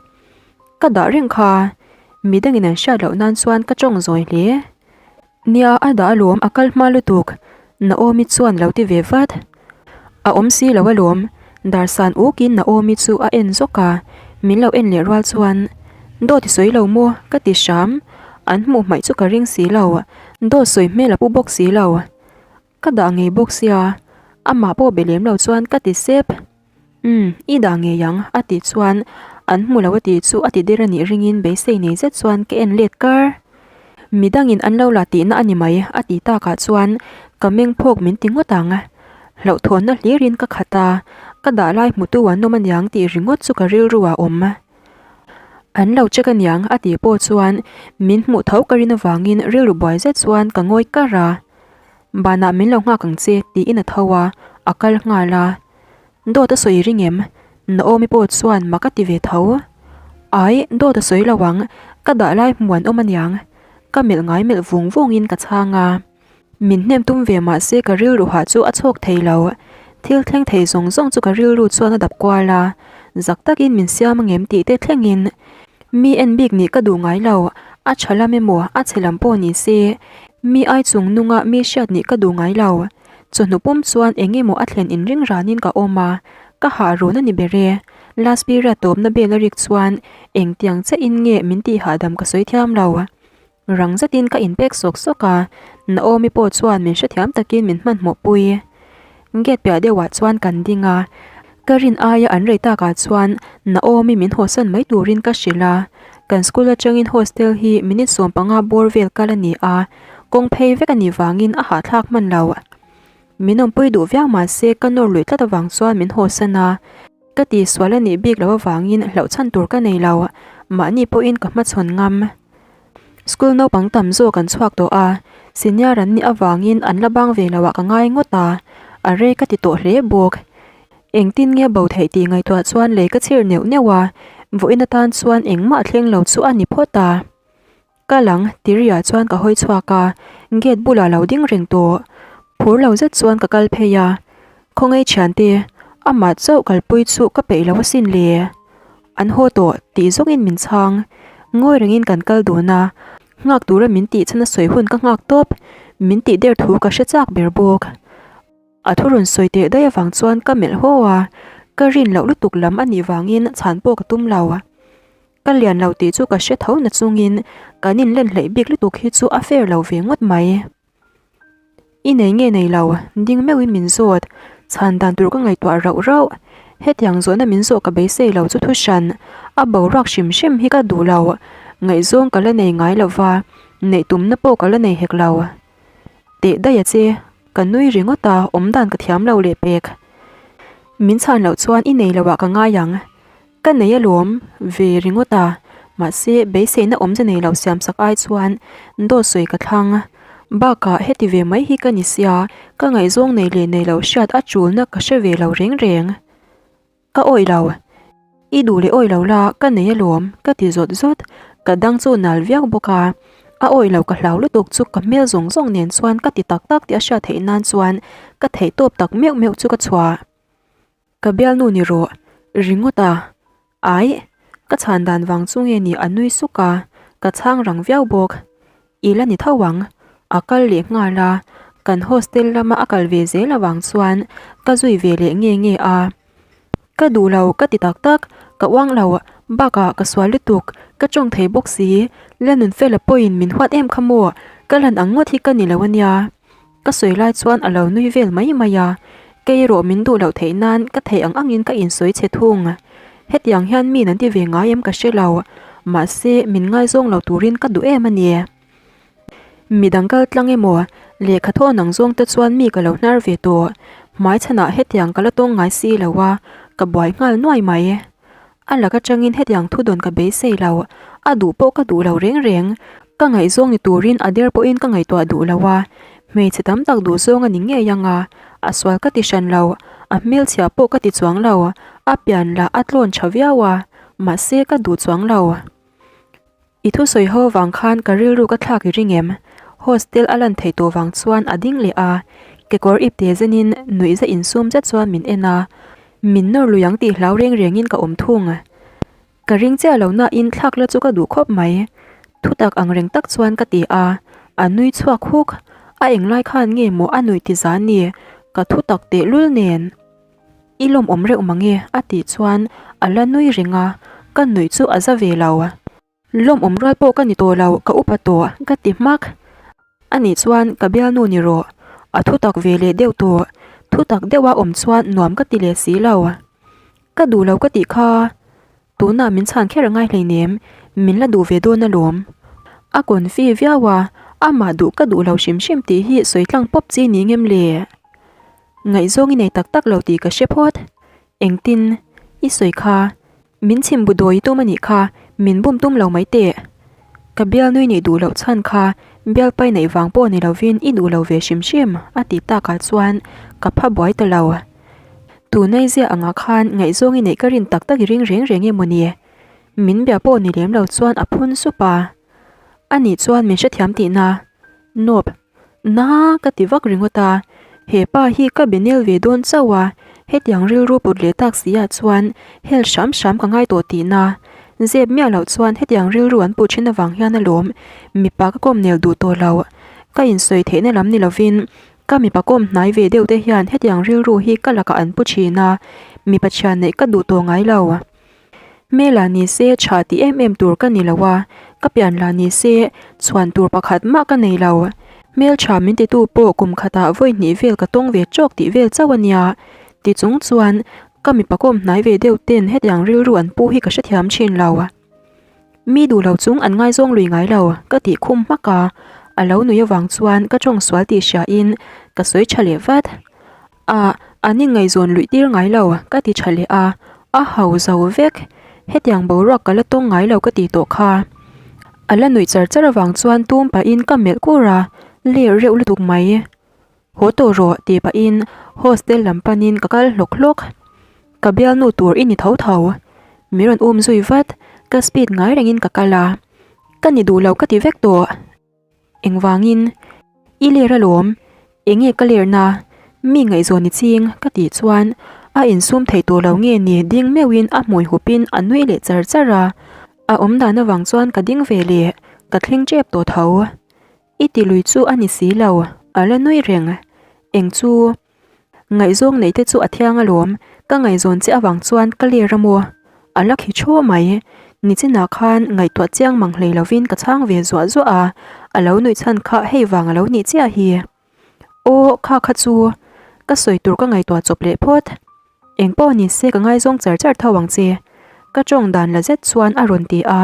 Ka dah reng kha, midangin an hriat loh nan chuan ka tawng zawi hle. Nia a dah alawm a kal hma lutuk, Naomi chuan lo ti ve vat. A awm si lo alawm, Darsan ukin Naomi chu a en zawk a, min lo en leh rual chuan, Dawt i sawi lo maw? ka ti hram, an hmuh hmaih chu ka ring si lo, dawt sawi hmel a pu bawk si lo. Ka dah ngei bawk sia, amah pawh be lem lo chuan ka ti sep. Umm, i dah ngei ang, a tih chuan an hmu lo a tih chu a ti der a nih ringin beisei nei zet chuan ka en let kar. Midangin an lo la tihna a ni mai, a ti takah chuan ka meng phawk min ti ngawt ang. Hlauhthawnna hlirin ka khat a, ka dah lai hmutu an awm aniang tih ringawt chu ka rilru ah awm. An lo check aniang a tih pawh chuan min hmuh tho ka rin avangin rilru buai zet chuan ka ngawi kar a. Banah min lo nghak ang che tiin a tho a, a kal nghal a. Dawt a sawi ring em? Naomi pawh chuan mak a ti ve tho. Ai, dawt a sawi lo ang, ka dah lai hmu an awm aniang. Ka melh ngai melh vung vungin ka chhang a. Min hnem tum ve mah se ka rilru hah chu a chhawk thei lo. Thil thleng thei zawng zawng chu ka rilru chuan a dap kual a. Zak takin min siam angem tih te thlengin mi en bik nih ka duh ngai lo, a tha lam emaw a chhe lam pawh ni se mi ai chung nunga mi hriat nih ka duh ngai lo. Chawhnu pum chuan eng emaw a thlen inring ranin ka awm a, ka hah run a ni ber e. Last period tawpna bel a rik chuan engtiang chiahin nge min tih hahdam ka sawi thiam lo. Rang zetin ka inpek sawk sawk a, Naomi pawh chuan min hrethiam takin min hmanhmawh pui. Gate piah deuhah chuan kan ding a, ka rin aia an rei takah chuan Naomi min hawsan mai turin ka hrilh a. Kan school atangin hostel hi minute 15 bawr vel kal a ni a, kawng phei vek a nih vangin a hahthlak hman lo. Min awmpui duh viau mahse ka nawr luih tlat avang chuan min hawsan a, ka tihsual a nih bik loh avangin hlauh chhan tur ka nei lo, mahni pawhin ka hmachhawn ngam. School naupang tam zawk an chhuak tawh a, senior an nih avangin an la bang ve loh ah ka ngai ngawt a, a rei ka ti tawh hle bawk. Engtin nge bo theih tih ngaihtuah chuan lei ka chhir neuh neuh a, vawiin atan chuan engmah thleng lo chu a ni phawt a. Ka lang Tiriah chuan ka hawi chhuak a, gate bulah lo ding reng tawh. Phur lo zet chuan ka kal phei a, Khawngaih thiante, amah chauh kalpui chu ka peih lo asin le. An haw tawh tih zawngin min chhang. Ngawi rengin kan kal dun a, nghak tura min tih chhan a sawi hun ka nghak tawp, min tih der thu ka hre chak ber bawk. A thu rawn sawi teh daih avang chuan ka melh haw a, ka rin loh lutuk lam a nih vangin chhan pawh ka tum lo. Ka lian lo tih chu ka hre tho na chungin kan inlen hleih bik lutuk hi chu a fair lo ve ngawt mai. I nei nge nei lo, ding meuhin min zawt, chhan dan tur ka ngaihtuah rauh rauh. Hetiang zawhna min zawh ka beisei lo chu thu hran, a boruak hrim hrim hi ka duh lo, ngaihzawng ka la nei ngai lo va, neih tumna pawh ka la nei hek lo. Teh daih a che, ka nui ringawt a, awm dan ka thiam lo leh pek. Min chhan loh chuan i nei lo ah ka ngai ang. Ka nei alawm ve ringawt a, mahse beiseina awmze nei lo siam sak ai chuan dawt sawi ka thlang. Bakah heti ve mai hi ka ni sia, ka ngaihzawng nei leh nei lo hriat a tulna ka hre ve lo reng reng. Ka awih lo. I duh leh awih lo la, ka nei alawm, ka ti zawt zawt. Ka dang chu nal viau bawk a, a awih lo ka hlau lutuk chu ka hmel zawng zawng nen chuan ka ti tak tak tih a hriat theih nan chuan ka theihtawp tak meuh meuh chu ka chhuah. Ka bialnu ni rawh, ringawt a. Aih, ka chhan dan vang chu nge ni a nui suk a, ka chhang rang viau bawk. I la ni tho ang, a kal leh nghal a, kan hostel lama a kal ve zel avang chuan ka zui ve leh nge nge a. Ka duh lo ka ti tak tak, ka uang lo, bakah ka sual lutuk, ka tawng thei bawk si, la nun fela pawhin min huat em kha maw, ka lan ang ngawt hi ka ni lo ania. Ka sawi lai chuan a lo nui vel mai mai a, kei erawh min duh loh theih nan ka theih ang angin ka insawi chhe thung. Hetiang hian mi nan ti ve ngai em ka hre lo, mahse min ngaizawng lo turin ka duh em a ni. Midang kal tlang emaw, lehkha thawn ang zawng te chuan mi ka lo hnar ve tawh, hmaichhanah hetiang ka la tawng ngai si lo a, ka buai nghal nuai mai. A lak atangin hetiang thu dawn ka beisei lo, a duh pawh ka duh lo reng reng. Ka ngaihzawng ni turin a der pawhin ka ngaihtuah duh lo a, hmeichhe tam tak duhzawng a ni ngei ang a, a sual ka ti hran lo, a hmelchhia pawh ka ti chuang lo, a pian lah a tlawn tha viau a, mahse ka duh chuang lo. I thusawi ho vang khan ka rilru ka thlak i ring em? Hostel a lan theih tawh vang chuan a ding leh a, kekawr ip te zenin nuih za insum zet chuan min en a, min nawr lui ang tih hlau reng rengin ka awm thung. Ka ring chiah lo nain thlak la chu ka duh khawp mai. Thutak ang reng tak chuan ka ti a, a nui chhuak huk. A englai khan nge maw a nuih ti zan ni, ka thutak tehlul nen. I lawmawm reuh mange a tih chuan a la nui reng a, ka nuih chu a za ve lo. Lawmawm rual pawh ka ni tawh lo, ka upa tawh ka ti hmak. Anih chuan ka bialnu ni rawh, a thutak ve leh deuh tawh, thutak deuha awm chuan nuam ka ti leh si lo. Ka duh lo ka tih kha, tunah min chhan kher a ngai hleinem, min la duh ve dawn alawm. A confi viau a, amah duh ka duh lo hrim hrim tih hi sawi tlang pawp chi ni ngem le? Ngaihzawng i nei tak tak lo tih ka hre phawt. Engtin? I sawi kha. Min chhim bu dawi tum a nih kha, min bum tum lo mai teh. Ka bialnui nih duh loh chhan kha bialpai neih vang pawh ni lovin i duh lo ve hrim hrim a tih takah chuan ka pha buai ta lo. Tunai ziah angah khan ngaihzawng i neih ka rin tak tak i ring reng reng em maw ni? Min bia pawh ni lem lo chuan a phun sup a. Anih chuan min hrethiam tihna. Nope. Na ka ti vak ringawt a, he pa hi ka be nel ve dawn chauh a, hetiang rilru put leh tak si ah chuan hel hram hram ka ngai tawh tihna. Zep miah loh chuan hetiang rilru an puh thin avang hian alawm mipa ka kawm nel duh tawh lo. Ka insawi theihna lam ni lovin ka mipa kawm hnai ve deuh te hian hetiang rilru hi ka lakah an pu thin a, mipa thian neih ka duh tawh ngai lo. Hmel ah ni se tha ti em em tur ka ni lo a, ka pian lah ni se chhuan tur pakhat mah ka nei lo. Hmel tha min titu pawh kum khatah vawi hnih vel ka tawng ve tawk tih vel chauh a nia. Ti chung chuan ka mipa kawm hnai ve deuh ten hetiang rilru an pu hi ka hrethiam thin lo. Mi duh lo chung an ngaizawng lui ngai lo, ka tih khum hmak a. A lo nui avang chuan ka tawng sual tih hriain ka sawi tha leh vat. A, an inngaihzawn luih tir ngai lo, ka ti tha leh a. A hau zo vek. Hetiang boruak ka la tawng ngai lo ka tih tawh kha. A la nuih char char avang chuan tum pahin ka melh kur a, ler reuh lutuk mai. Haw tawh rawh tih pahin hostel lam panin ka kal hlawk hlawk. Ka bialnu tur i ni tho tho. Min rawn um zui vat, ka speed ngai rengin ka kal a. Ka ni duh lo ka ti vek tawh. Engvangin? I ler alawm, enge ka lerna? Mi ngaihzawn i ching ka tih chuan a insum thei tawh lo nge ni ding meuhin a hmui hupin a nui leh char char a. A awmdan avang chuan ka ding ve leh, ka thleng tep tawh tho. I ti lui chu a ni si lo, a la nui reng. Eng chu? Ngaihzawng neih te chu a thiang alawm, ka ngaihzawn che avang chuan ka ler a maw? A la khi thaw mai. Nichinah khan ngaihtuah chiang mang hlei lovin ka chhang ve zuah zuah a, a lo nuih chhan kha hei vang a lo nih chiah hi. Aw, kha kha chu. Ka sawi tur ka ngaihtuah chawp leh phawt. Eng pawh ni se ka ngaizawng char char tho ang che. Ka tawng dan la zet chuan a rawn ti a.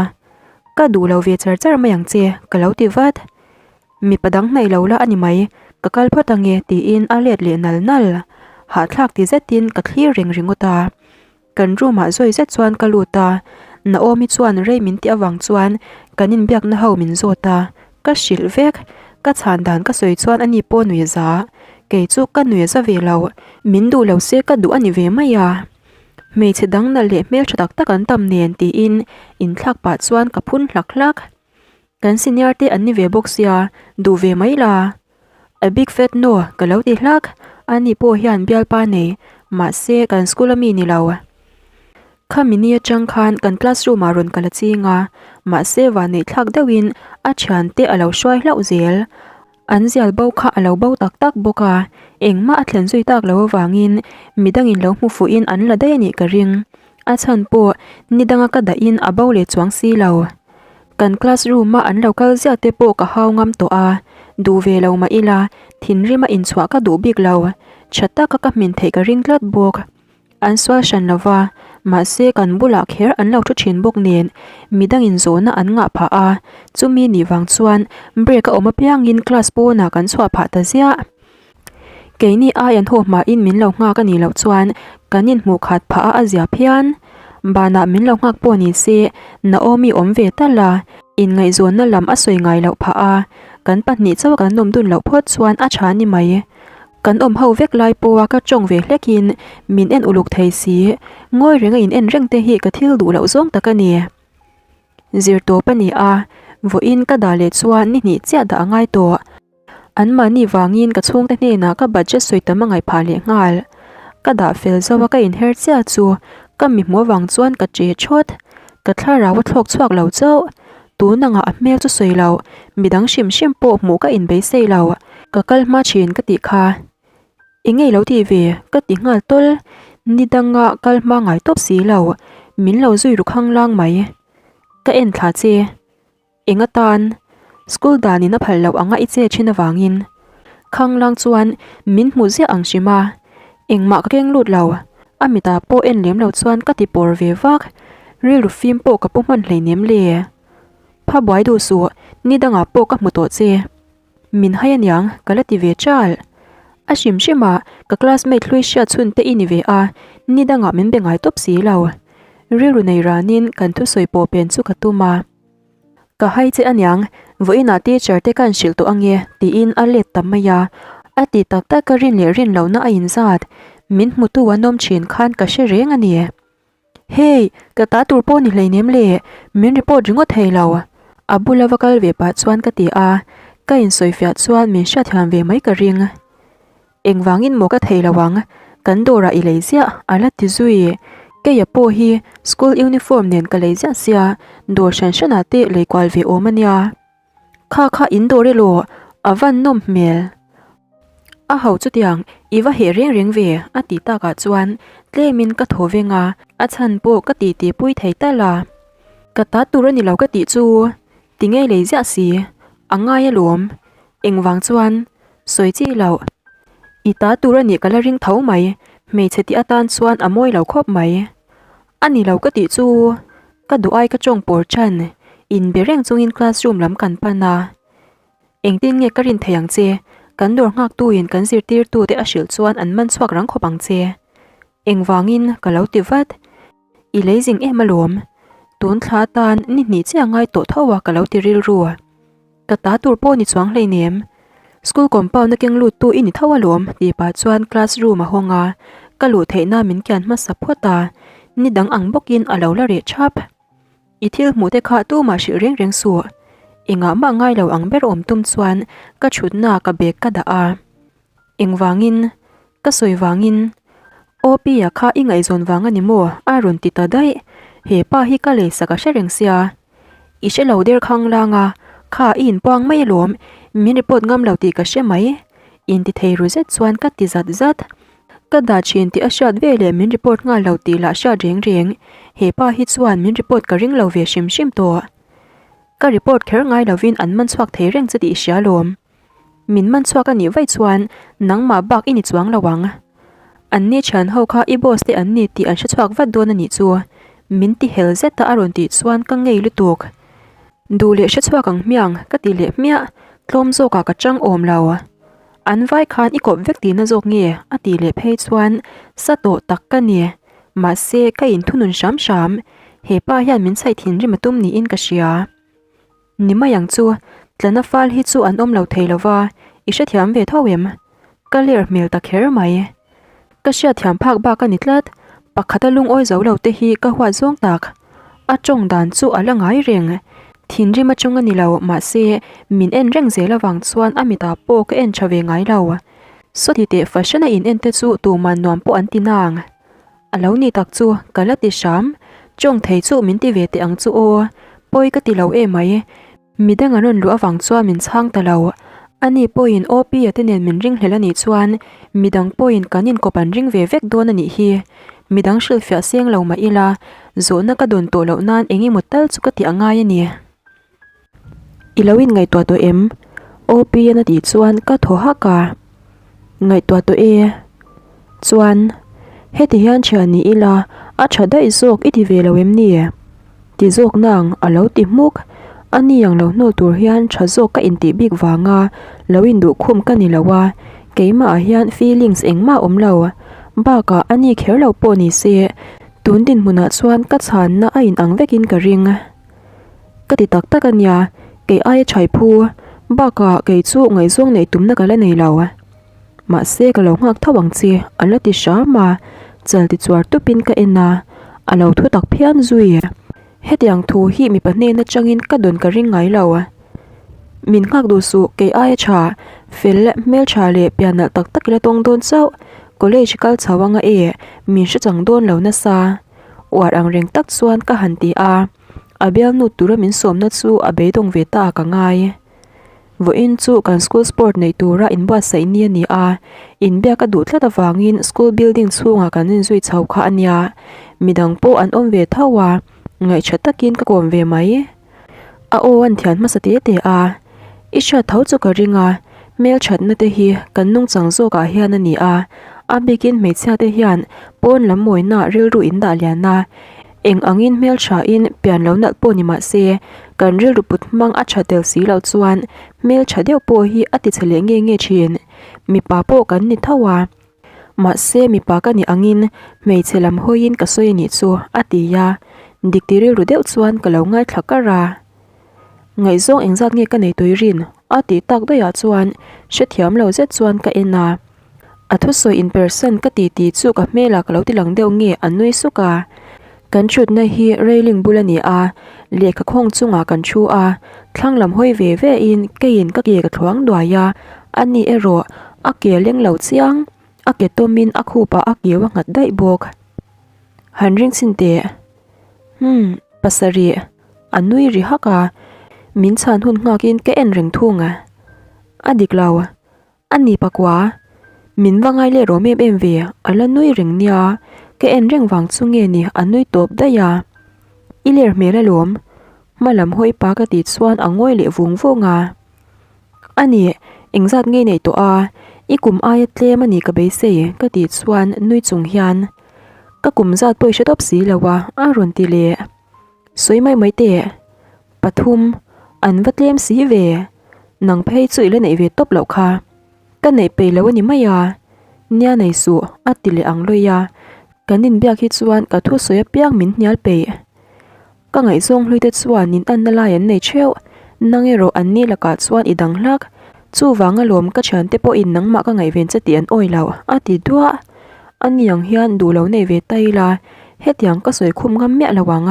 Ka duh lo ve char char mai ang che, ka lo ti vat. Mipa dang hnaih lo la a ni mai, ka kal phawt ange tiin a let leh nal nal. Hahthlak ti zetin ka thlir reng ringawt a. Kan room ah zawi zet chuan ka lut a, Naomi chuan rei min tih avang chuan kan inbiakna ho min zawt a, ka hrilh vek. Ka chhan dan ka sawi chuan ani pawh nui za, kei chu ka nui za ve lo, min duh lo se ka duh a ni ve mai a. Hmeichhe dang nalh leh hmeltha tak tak an tam nen tiin inthlak pah chuan ka phun hlak hlak. Kan senior te an ni ve bawk sia, duh ve mai la. A big fat no ka lo ti hlak, ani pawh hian bialpa nei, mahse kan school a mi ni lo. Khami ni atang khan kan classroom ah rawn kal a ching a, mahse vanneih thlak deuhin a thiante a lo hruai hlauh zel. An zial bo kha a lo bo tak tak bawk a, engmah a thlen zui tak lo avangin midangin lo hmu fuhin an la daih a nih ka ring. A chhan pawh nidanga ka dahin a bo leh chuang si lo. Kan class room a an lo kal ziah te pawh ka hau ngam tawh a, duh ve lo mah ila thinrim a inchhuah ka duh bik lo, tha taka ka hmin theih ka ring tlat bawk. An sual hran lo va, mahse kan bulah kher an lo thu thin bawk nen midangin zawhna an ngah phah a, chumi nih vang chuan break a awm apiangin class pawnah kan chhuah phah ta ziah. Keini ai an haw hmain min lo nghak a nih loh chuan kan inhmuh khat phah a a zia phian. Banah min lo nghak pawh ni se Naomi awm ve tal a, inngaihzawnna lam a sawi ngai loh phah a, kan pahnih chauh kan awm dun loh phawt chuan a tha ni mai. Kan awm ho vek lai pawha ka tawng ve hlekin min en uluk thei si, ngawi renga in en reng te hi ka thil duh loh zawng tak a ni. Zir tawp a ni a, vawiin ka dah leh chuan ni hnih chiah dah a ngai tawh. Anmahni vangin ka chhungte hnenah ka budget sawi tam a ngaih phah leh nghal. Ka dah fel zo a ka inher chiah chu ka mi hmuh avang chuan ka che thawt. Ka thlarau a thlawk chhuak lo chauh. Tun angah a hmel chu sawi lo, midang hrim hrim pawh hmuh ka inbeisei lo. Ka kal hma thin ka tih kha. Eng nge lo tih ve? Ka ti nghal tawl. Ni danga kal hma ngai tawp si lo. Min lo zui ru khang lang mai. Ka en thla che. Eng atan? School danin a phal loh anga i che thin avangin. Khanglang chuan min hmu ziah ang hrim a, engmah ka keng lut lo. A mitah pawh en lem lo chuan ka ti pawr ve vak. Rilru fim pawh ka pu hman hleinem le. Pha buai duh suh, ni dangah pawh ka hmu tawh che. Min hai aniang, ka la ti ve chal. A hrim hrim a, ka classmate hlui hriat chhun te i ni ve a, ni dangah min be ngai tawp si lo. Rilru nei ranin kan thusawi pawh pen chu ka tum a. Ka hai che aniang, vawiinah teacher te ka inhrilh tawh ange, tiin a let ta mai a. A ti tak tak ka rin leh rin lohna a inzat. Min hmutu an awm thin khan ka hre reng a ni. Hey, ka ta tur pawh ni hleinem le, min report ringawt thei lo. A bula va kal ve pah chuan ka ti a, ka insawifiah chuan min hriatthiam ve mai ka ring. Engvangin maw ka thei lo ang, kan dawrah i lei ziah, a la ti zui. Keia pawh hi school uniform nen ka lei ziah sia, dawr hran hranah te lei kual ve awm a nia. Kha kha in dawr elaw, a van nawm hmel. A ho chutiang, i va heh reng reng ve, a ti takah chuan tlemin ka thaw veng a, a chhan pawh ka titi pui thei tal a. Ka ta tur a ni lo ka tih chu, ti ngei lei ziah si, a ngai alawm. Engvang chuan Sawi chi loh. I ta tur a nih ka la ring tho mai, hmeichhe tih atan chuan a mawi lo khawp mai. A ni lo ka tih chu ka duh ai ka tawng pawr chan. Inbe reng chungin classroom lam kan pan a. Engtin nge ka rin thei ang che? Kan dawr nghaktuin kan zirtirtute a hrilh chuan an man chhuak rang khawp ang che. Engvangin ka lo ti vat. I lei zing em alawm. Tun thla atan ni hnih chiah ngai tawh tho a ka lo ti rilru. Ka ta tur pawh ni chuang hleinem. School compound a keng lut tu i ni tho alawm tih pah chuan class room a hawng a, ka luh theihna min kian hmasa phawt a, ni dang ang bawkin a lo la reh thap. I thil hmuh te kha tumah hrilh reng reng suh. Engah mah ngai lo ang ber awm tum chuan ka thutna ka bag ka dah a. Engvangin? Ka sawi vangin? OP-a kha i ngaihzawn vang a ni maw? a rawn ti ta daih. He pa hi ka leisak a hre reng sia. I hre lo der khang lang a, kha i inpuang mai alawm, min report ngam lo tih ka hre mai. Inti thei ru zet chuan ka ti zat zat. Ka dah thin tih a hriat ve leh min report nghal lo tih lah hriat reng reng. He pa hi chuan min report ka ring lo ve hrim hrim tawh. Ka report kher ngai lovin an man chhuak thei reng che tih i hria alawm. Min man chhuak a nih vaih chuan nangmah bak i ni chuang lo ang. An ni thian ho kha i boss te an ni tih an hre chhuak vat dawn a nih chu. Min ti hel zet a a rawn tih chuan ka ngei lutuk. Duh leh hre chhuak ang hmiang ka ti leh hmiah, tlawm zawkah ka chang awm lo. An vai khan i kawp vek tihna zawk nge a tih leh phei chuan sa tawh tak ka ni. Mahse ka inthunun hram hram. He pa hian min chhaih thinrim a tum niin ka hria. Ni mai ang chu, tlana fal hi chu an awm lo thei lo va, i hrethiam ve tho em? Ka ler hmel ta kher mai. Ka hriatthiam phak bak a ni tlat, pakhata lungawi zo lo te hi ka huat zawng tak. A tawng dan chu a la ngai reng. Thinrim atang a ni lo, mahse, min en reng zel avang chuan a mitah pawh ka en tha ve ngai lo. Sawti teh fashion a in en te chu tuman nuam pawh an ti nang. A lo ni tak chu ka la ti hram, chawng thei chu min ti ve teh ang chu aw, pawi ka ti lo em mai. Midang an rawn luh avang chuan min chhang ta lo, ani pawhin OP-a te nen min ringhlel a nih chuan midang pawhin kan inkawp an ring ve vek dawn a nih hi. Midang hrilhfiah seng lo mah ila, zawhna ka dawn tawh loh nan eng emaw tal chu ka tih a ngai a ni. I lo inngaihtuah tawh em? OP-an a tih chuan ka thaw hak a. Ngaihtuah tawh e. Chuan, heti hian thian ni ila a tha daih zawk i ti ve lo em ni? Ti zawk nang a lo ti hmuk. A ni ang lo hnawl tur hian tha zawk ka intih bik vanga lo induh khum ka ni lo a, keimah ah hian feelings engmah a awm lo. Bakah a ni kher lo pawh ni se, tun dinhmunah chuan ka chhanna a inang vekin ka ring. Ka ti tak tak a nia, kei aia chhai phu, bakah kei chu ngaihzawng neih tumna ka la nei lo. Mahse ka lo nghak tho ang che, a la ti hram a, chal ti chuar tupin ka en a, a lo thu tak phian zui. Hetiang thu hi mipa hnen atangin ka dawn ka ring ngai lo. Min nghak duh suh, kei aia tha, fel, hmeltha leh pian nalh tak tak i la tawng dawn chauh, college kal chho anga e, min hre chang dawn lo nasa. Uar ang reng tak chuan ka han ti a, a bialnu tura min sawmna chu a beidawng ve ta ka ngai. Vawiin chu kan school sport neih tura inbuatsaih ni a ni a, inbiak a duh tlat avangin school building chhungah kan inzui chho kha a nia, midang pawh an awm ve tho a, ngaihṭha takin ka kawm ve mai. A aw an thian hmasa te te a, I hriat tho chu ka ring a, hmelthatna te hi kan nungchang zawkah hian a ni a, a bikin hmeichhia te hian pawn lam mawina rilru in dah lian a, eng angin hmelthain pian lo nalh pawh ni mah se, kan rilru put hmang a tha tel si loh chuan hmeltha deuh pawh hi a tichhe leh nge nge thin, mipa pawh kan ni tho a. Mahse mipa ka nih angin hmeichhe lam hawiin ka sawi a nih chu a ti a, dik ti rilru deuh chuan ka lo ngaithla kar a. Ngaihzawng engzat nge ka nei tui rin? a tih tak daihah chuan hrethiam lo zet chuan ka en a. A thusawi in percent ka ti tih chu ka hmelah ka lo ti lang deuh nge a nui suk a. Kan thutna hi railing bul a ni a, lehkha khawng chungah kan thu a, thlang lam hawi ve ve in keiin ka ke ka thluang duai a, ani erawh a ke leng lo chiang, a ke tawmin a khupah a keu a nghat daih bawk. Han ring chhin teh. Umm, pasarih, a nui ri hak a, min chhan hun nghakin ka en reng thung a. A dik lo. A ni pakua, min va ngai leh rawm em em ve, a la nui reng nia, ka en reng vang chu nge ni a nui tawp daih a. I ler hmel alawm, hma lam hawi pa ka tih chuan a ngawi leh vung vung a. A ni, engzat nge nei tawh a, i kum aia tlem a ni ka beisei ka tih chuan nui chung hian ka kum zat pawh i hre tawp si lo a, a rawn ti leh. Sawi mai mai teh. Pathum, an va tlem si ve. Nang phei chu i la neih ve tawp loh kha. Ka neih peih lo a ni mai a, nia nei suh a ti leh ang lawih a, kan inbiak hi chuan ka thusawi apiang min hnial peih. Ka ngaihzawng hlui te chuan in anna lai an nei theuh, nang erawh an ni lakah chuan i dang hlak, chuvang alawm ka thiante pawhin nangmah ka ngaihven che tih an awi lo a ti duah. A ni ang hian duh lo nei ve ta ila, hetiang ka sawi khum ngam miah lo ang.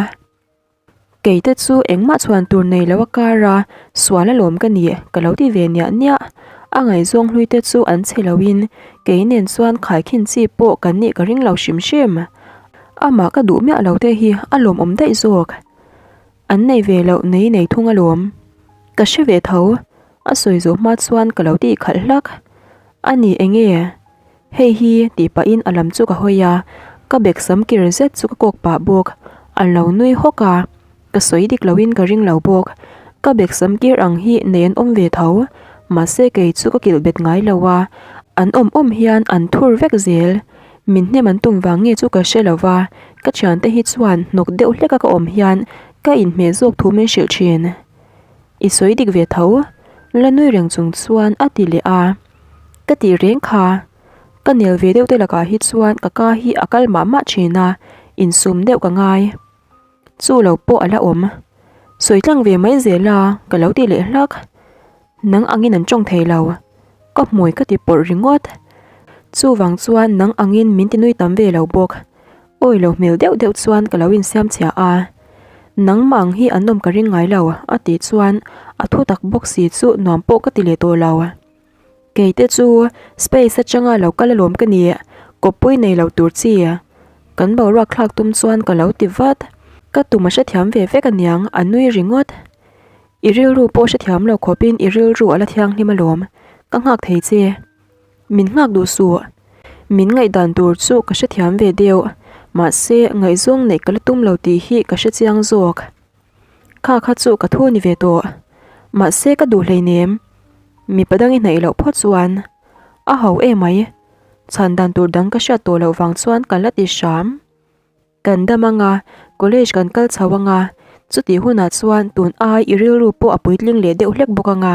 Kei te chu engmah chhuan tur nei lo a kar a, sual alawm ka ni ka lo ti ve niah niah. A ngaihzawng hlui te chu an chhe lo in kei nen chuan khaikhin chi pawh kan nih ka ring lo hrim hrim. Amah ka duh miah lo te hi a lawmawm daih zawk. An nei ve loh nei nei thung alawm. Ka hre ve tho, a sawi zawh hma chuan ka lo tih khalh hlak. A ni enge? Hei hi tih pahin a lam chu ka hawi a, ka bag sam kir zet chu ka kawk pah bawk. A lo nui hawk a, ka sawi dik loin ka ring lo bawk. Ka bag sam kir ang hi nei an awm ve tho, mahse kei chu ka kilh bet ngai lo a, an awm awm hian an thur vek zel. Min hnem an tum vang nge chu ka hre lo va, ka thiante hi chuan hnawk deuh hleka ka awm hian ka inhmeh zawk thu min hrilh thin. I sawi dik ve tho, la nui reng chung chuan a ti leh a. Ka tih reng kha, ka nel ve deuh te lakah hi chuan ka ka hi a kal mah mah thin a, insum deuh ka ngai. Chu lo pawh a la awm. Sawi tlang ve mai zel a, ka lo ti leh hlak. Nang angin an tawng thei lo. Ka hmui ka ti pawrh ringawt. Chuvang chuan nang angin min ti nui tam ve lo bawk. Awi lo hmel deuh deuh chuan ka lo insiam chhia a. Nangmah ang hi an awm ka ring ngai lo, a tih chuan a thu tak bawk si chu nuam pawh ka ti leh tawh lo. Kei te chu space atanga lo kal alawm ka ni, kawppui nei lo tur chi. Kan boruak thlak tum chuan ka lo ti vat. Ka tum a hrethiam ve vek aniang, a nui ringawt. I rilru pawh hrethiam lo khawpin i rilru a la thianghlim alawm, ka nghak thei che. Min nghak duh suh. Min ngaihdan tur chu ka hrethiam ve deuh, mahse ngaihzawng neih ka la tum lo tih hi ka hrechiang zawk. Kha kha chu ka thu ni ve tawh. Mahse ka duh hleinem. Mipa dang i hnaih loh phawt chuan a ho emai. Chhan dan tur dang ka hriat tawh loh vang chuan ka la ti hram. Kan dam anga, college kan kal chho anga, chutih hunah chuan tun ai i rilru pawh a puitling leh deuh hlek bawk anga,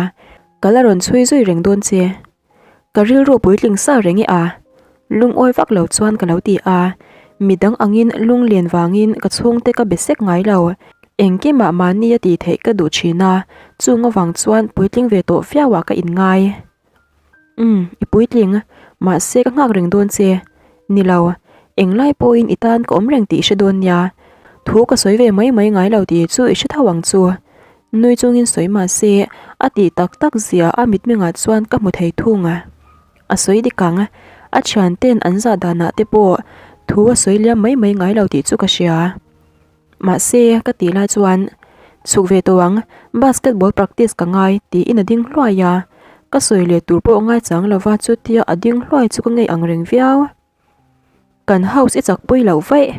ka la rawn chhui zui reng dawn che. Ka rilru puitling sa reng e a, lungawi vak lo chuan ka lo ti a, midang angin lunglen vangin ka chhungte ka be sek ngai lo, engkimah mahni a tih theih ka duh thin a, chung avang chuan puitling ve tawh viauah ka inngai. Umm, i puitling, mahse ka nghak reng dawn che. Ni lo, englai pawhin i tan ka awm reng tih i hre dawn nia. Thu ka sawi ve mai mai ngai lo tih chu i hre tho ang chu. Nui chungin sawi mahse, a tih tak tak zia a mitmengah chuan ka hmu thei thung. A sawi dik ang, a thianten an zah danah te pawh thu a sawi liam mai mai ngai lo tih chu ka hria. Mahse, ka tih lai chuan, Chhuk ve tawh ang, basketball practice ka ngai, tiin a ding hluai a. Ka sawi leh tur pawh ngaichang lova chutia a ding hluai chu ka ngei ang reng viau. Kan house i chakpui loh vaih.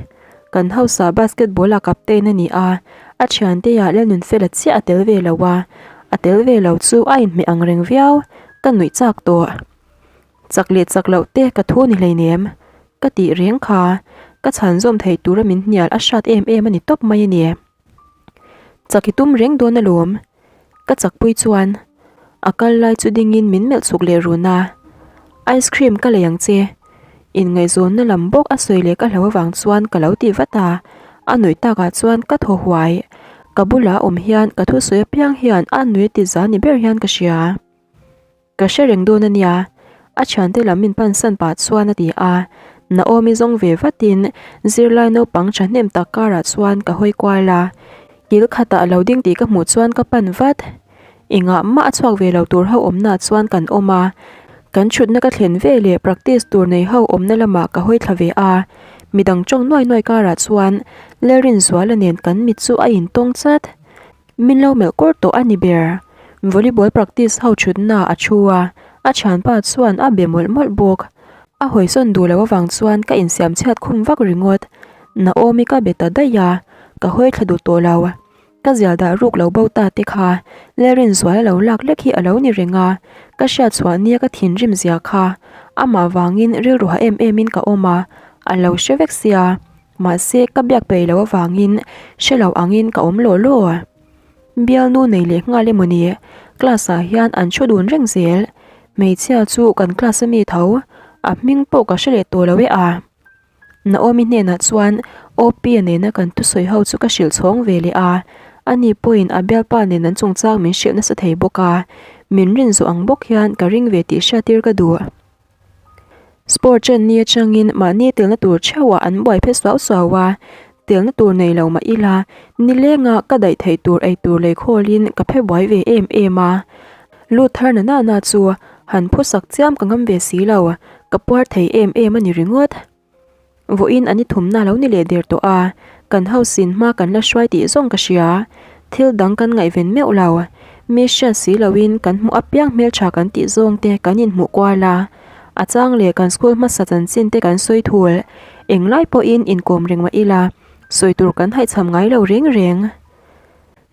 Kan house ah basketball ah captain a ni a, a thiante ah Lalnunfela chiah a tel ve lo a, a tel ve lo chu a inhmeh ang reng viau, ka nuih chak tawh. Chak leh chak loh te ka thu ni hleinem. Ka tih reng kha, ka chhan zawm thei tura min hnial a hrat em em a ni tawp mai a ni. Chak i tum reng dawn alawm. Ka chakpui chuan a kal lai chu dingin min melh chhuk leh run a. Ice cream ka lei ang che. Inngaihzawnna lam bawk a sawi leh ka hlo avang chuan ka lo ti vat a. A nuih takah chuan ka thaw huai. Ka bulah awm hian ka thusawi apiang hian a nui ti za ni ber hian ka hria. Ka hre reng dawn a nia, a thiante lam min pansan pah chuan a ti a. Naomi zawng ve vatin zirlai naupang thahnem tak karah chuan ka hawi kual a. Kil khatah a lo ding tih ka hmuh chuan ka pan vat. Engah mah a chhuak ve lo tur ho awmnaah chuan kan awm a. Kan thutna ka thlen ve leh practice tur nei ho awmna lamah ka hawi thla ve a. Midang tawng nuai nuai karah chuan Lalrinzuala nen kan mit chu a intawng chat. Min lo melh kawr tawh a ni ber. Volleyball practice ho thutna a thu a, a thianpa chuan a be mawlh mawlh bawk. A hawisawn duh loh avang chuan ka insiam chhiat khum vak ringawt. Naomi ka be ta daih a, ka hawi thla duh tawh lo. Ka zial dah ruk lo bo ta te kha Lalrinzuala lo lak lek hi a lo ni reng a, ka hriat chhuah nia ka thinrim zia kha amah vangin rilru ha em em in ka awm a, a lo hre vek sia. Mahse, ka biak peih loh avangin hre lo angin ka awm law law. Bialnu nei leh nghal emaw ni? Class ah hian an thu dun reng zel. Hmeichhia chu kan class a mi tho, a hming pawh ka hre leh tawh lo e a. Naomi hnenah chuan Opia nena kan thusawi ho chu ka hrilh chhawng ve leh a, ani pawhin a bialpa nen an chungchang min hrilh nasa thei bawk a, min rin zawh ang bawk hian ka ring ve tih hriattir ka duh. Sport chen ni atangin mahni telna tur theuhah an buai phe suau suau a, telna tur nei lo mah ila nilenga ka daih theih tur eitur lei khawlin ka phe buai ve em em a. Lut thar na na na chu han phusak chiam ka ngam ve si lo, ka puar thei em em a ni ringawt. Vawiin an i thumna lo ni leh der tawh a, kan house in hma kan la hruai tih zawng ka hria. Thil dang kan ngaihven meuh lo. Mi hriat si loin kan hmuh apiang hmeltha kan tih zawng te kan inhmuh kual a. A chang leh kan school hmasa chanchin te kan sawi thul. Englai pawhin inkawm reng mah ila, sawi tur kan haihchham ngai lo reng reng.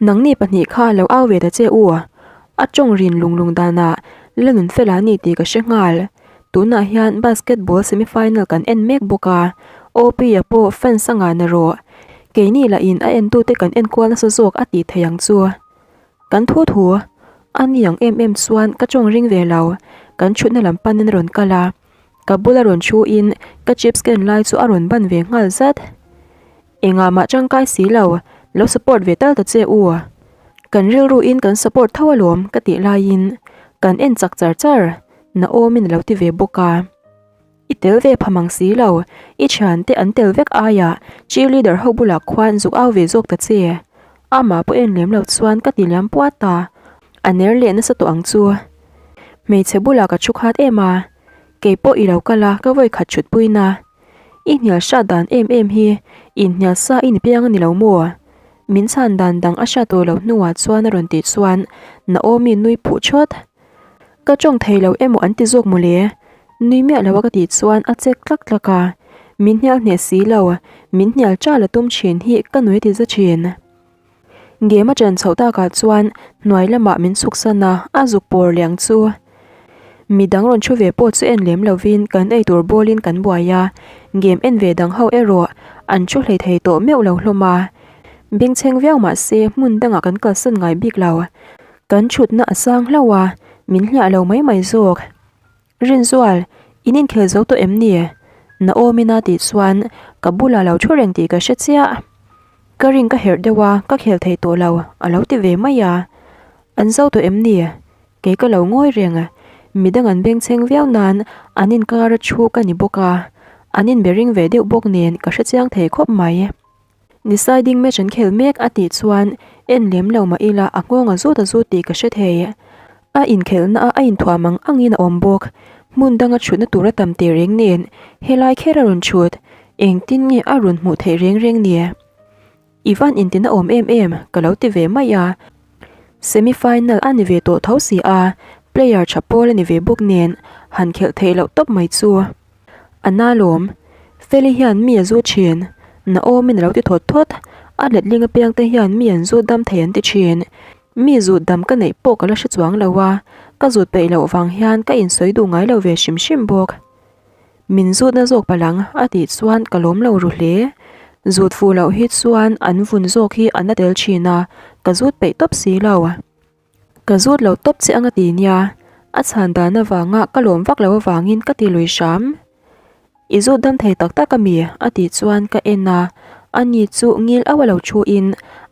Nangni pahnih kha lo au ve ta che u. A tawng rin lung lung danah la nun fel a ni tih ka hre nghal. Tunah hian basketball semi final kan en mek bawk a, OP-a pawh fans a ngah na rawh. Keini lahin a entute kan enkual nasa zawk a tih theih ang chu. Kan thu thu a ni ang em em chuan ka tawng ring ve lo. Kan thutna lam panin a rawn kal a, ka bula rawn thuin ka chips ken lai chu a rawn ban ve nghal zat. Engah mah tangkai si lo, lo support ve tal ta che u. Kan rilru in kan support tho alawm ka tih laiin kan en chak char char, Naomi-in a lo ti ve bawk a. I tel ve pha mang si lo, i thiante an tel vek aiah cheerleader ho bulah khuan zuk au ve zawk ta che. Amah pawh en lem lo chuan ka ti liam puat a, a ner leh nasa tawh ang chu. Hmeichhe bulah ka thu khat em a, keipawh i lo kal a ka vawikhat thutpuina. I hnial hrat dan em em hi inhnial sa i ni piang a ni lo maw? Min chhan dan dang a hriat tawh loh hnuah chuan a rawn tih chuan Naomi nui phuh thawt. Ka tawng thei lo emaw an ti zawk mawle? Nui miah lo a ka tih chuan a chek tlak tlak a, min hnial hneh si lo, min hnial ṭal a tum ṭhin hi ka nui ti za ṭhin. Game a ṭan chhoh takah chuan hnuai lamah min chhuksan a, a zuk pawr liang chu. Midang rawn thu ve pawh chu en lem lovin kan eitur bawlin kan buai a, game en ve dang ho erawh an thu hlei thei tawh meuh lo hlawm a. Bengchheng viau mah se hmun dangah kan kalsan ngai bik lo. Kan thutna a sang hlauh a, min hliah lo mai mai zawk. Rinzual, in inkhel zo tawh em ni? Naomi-na tih chuan ka bulah lo thu reng tih ka hre chiah. Ka ring ka herh deuh a, ka khel thei tawh lo, a lo ti ve mai a. An zo tawh em ni? Kei ka lo ngawi reng. Midang an bengchheng viau nan an inkar a thu ka ni bawk a, an inbe ring ve deuh bawk nen ka hre chiang thei khawp mai. Deciding match an khel mek a tih chuan en lem lo mah ila a nghawng a zut a zut tih ka hre thei. A inkhelhna a a inthuam ang angin a awm bawk. Hmun danga chhutna tur a tam teh reng nen helai kher a rawn chhut. Engtin nge a rawn hmuh theih reng reng ni? I van intina awm em em ka lo ti ve mai a. Semi final a ni ve tawh tho si a, player tha pawl a ni ve bawk nen han khelh theih loh tawp mai chu. A na lawm. Feli hian mi a zu thin. Naomi-in a lo ti thawt thawt. A letling apiang te hian mi an zut dam thei an ti thin. Mi zut dam ka neih pawh ka la hre chuang lo a, ka zut peih loh vang hian ka insawi duh ngai lo ve hrim hrim bawk. Min zutna zawk palang a tih chuan ka lawm lo ru hle. Zut fuh loh hi chuan an vun zawk hi a na tel thin a, ka zut peih tawp si lo. Ka zut lo tawp che anga ti nia, a chhan dan avanga ka lawm vak lo avangin ka ti lui hram. I zut dam thei tak tak ami? a tih chuan ka en a, ani chu ngil auh a lo thu in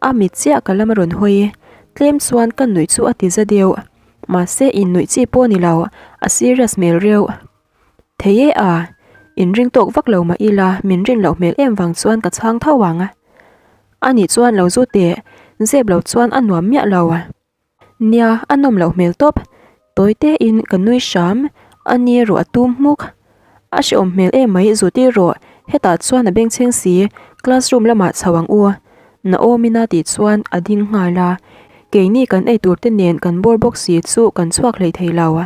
a mit chiah ka lam a rawn hawi. Tlem chuan ka nuih chu a ti za deuh. Mahse innuih chi pawh ni lo, a serious hmel reuh. Thei e a, inring tawk vak lo mah ila min rin loh hmel em vang chuan ka chhang tho ang. Anih chuan lo zu teh, zep lo chuan a nuam miah lo. Nia, a nawm loh hmel tawp. Tawi te in ka nui hram, a ni erawh a tum hmuk. A hrehawm hmel em mai zu tir rawh, hetah chuan a bengchheng si, classroom lamah chho ang u. Naomi-na tih chuan a ding nghal a, keini kan eitur te nen kan bawr bawk si chu kan chhuak hlei thei lo.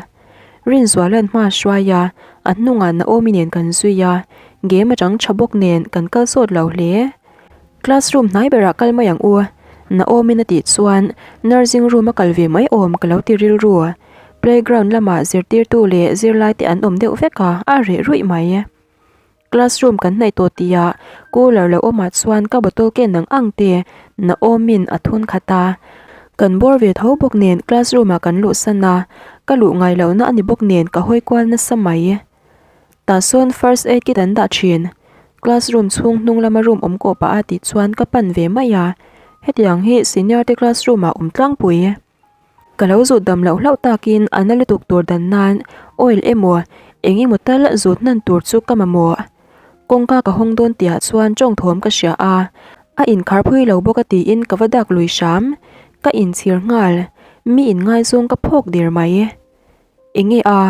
Rinzuala'n hma a hruai a, a hnungah Naomi nen kan zui a, game atang tha bawk nen kan kal sawt lo hle. Classroom hnai berah kal mai ang u, Naomi-na tih chuan nursing room a kal ve mai awm ka lo ti rilru. Playground lamah zirtirtu leh zirlai te an awm deuh vek a, a reh ruih mai. Classroom kan hnaih tawh tihah cooler lo awmah chuan ka bottle ken ang ang te Naomi-in a thun khat a. Kan bawr ve tho bawk nen classroom ah kan luhsan a, ka luh ngai lohna a ni bawk nen ka hawi kual nasa mai. Tah sawn first aid kit an dah thin. Classroom chhung hnung lama room awm kawh pah a tih chuan ka pan ve mai a, hetiang hi senior te classroom ah awm tlangpui. Ka lo zut dam loh hlauh takin a na lutuk tur dan nan oil emaw eng emaw tal zut hnan tur chu ka mamawh. Kawngka ka hawng dawn tihah chuan tawng thawm ka hria a, a inkhar phui lo bawk a tiin ka va dak lui hram. Ka inchhir nghal, mi inngaizawng ka phawk der mai. Enge a?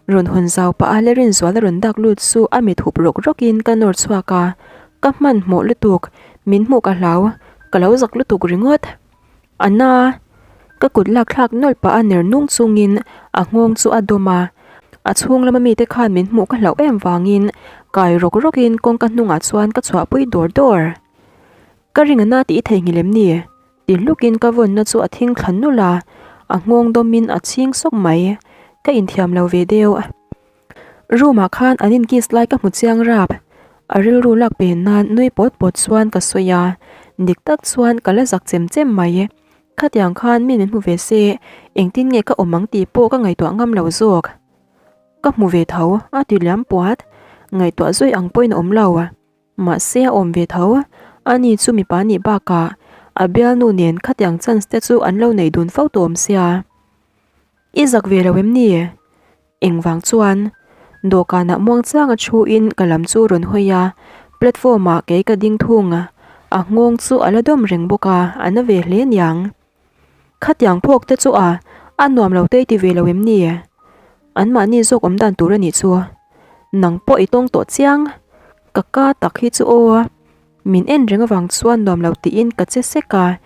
Rawn hawn zau pah a Lerinzuala rawn dak lut chu a mit hup rawk rawkin ka nawr chhuak a, ka hmanhmawh lutuk, min hmuh ka hlau, ka lo zak lutuk ringawt. A na! Ka kut lak thlak nawlh pah a ner nung chungin a nghawng chu a dawm a, a chhung lama mite khan min hmuh ka hlauh em vangin kai rawk rawkin kawngka hnungah chuan ka chhuahpui dawr dawr. Ka ring a na tih i theihnghilh em ni? Ti hlukin ka vawnna chu a thing thla nulh a, a nghawng dawmin a chhing sawk mai. Ka inthiam lo ve deuh. Room ah khan an in kiss lai ka hmu chiang rap. A rilru lak pen nan nui pawt pawt chuan ka sawi a, dik tak chuan ka la zak chem chem mai. Khatiang khan mi min hmu ve se, engtin nge ka awm ang tih pawh ka ngaihtuah ngam lo zawk. Ka hmu ve tho, a ti liam puat. Ngaihtuah zui ang pawhin a awm lo. Mahse a awm ve tho, ani chu mipa nih bakah a bialnu nen khatiang chance te chu an lo nei dun fo tawh awm sia. I zak ve lo em ni? Engvang chuan? Dawhkanah muangchanga thuin ka lam chu rawn hawi a, platform ah kei ka ding thung a, a nghawng chu a la dawm reng bawk a, a na ve hle niang. Khatiang phawk te chu a, a nuam lo te i ti ve lo em ni? Anmahni zawk awm dan tur a nih chu. Nang pawh i tawng tawh chiang. Ka ka tak hi chu aw. Min en reng avang chuan nuam lo tiin ka che sek a,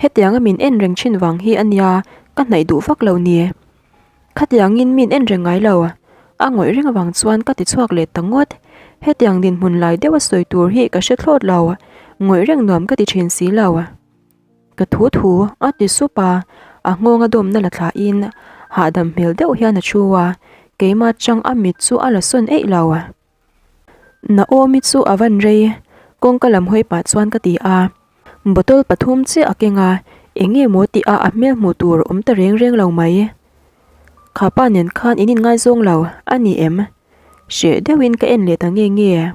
hetianga min en reng thin vang hi a nia ka hnaih duh vak lo ni. Khatiangin min en reng ngai lo. A ngawih reng avang chuan ka ti chhuak leh ta ngawt. Hetiang dinhmun lai deuha sawi tur hi ka hre thlawt lo. Ngawih reng nuam ka ti thin si lo. Ka thu thu a ti sup a, a nghawng a dawmna la thlahin hahdam hmel deuh hian a thu a, keimah chang a mit chu a la sawn eih lo. Naomi chu a van rei, kawngka lam hawi pah chuan ka ti a, bottle pathum chiah a keng a, eng nge maw tih a a hmel hmuh tur awm ta reng reng lo mai. Kha pa nen khan in inngaizawng lo a ni em? Hreh deuhin ka en leh ta nge nge.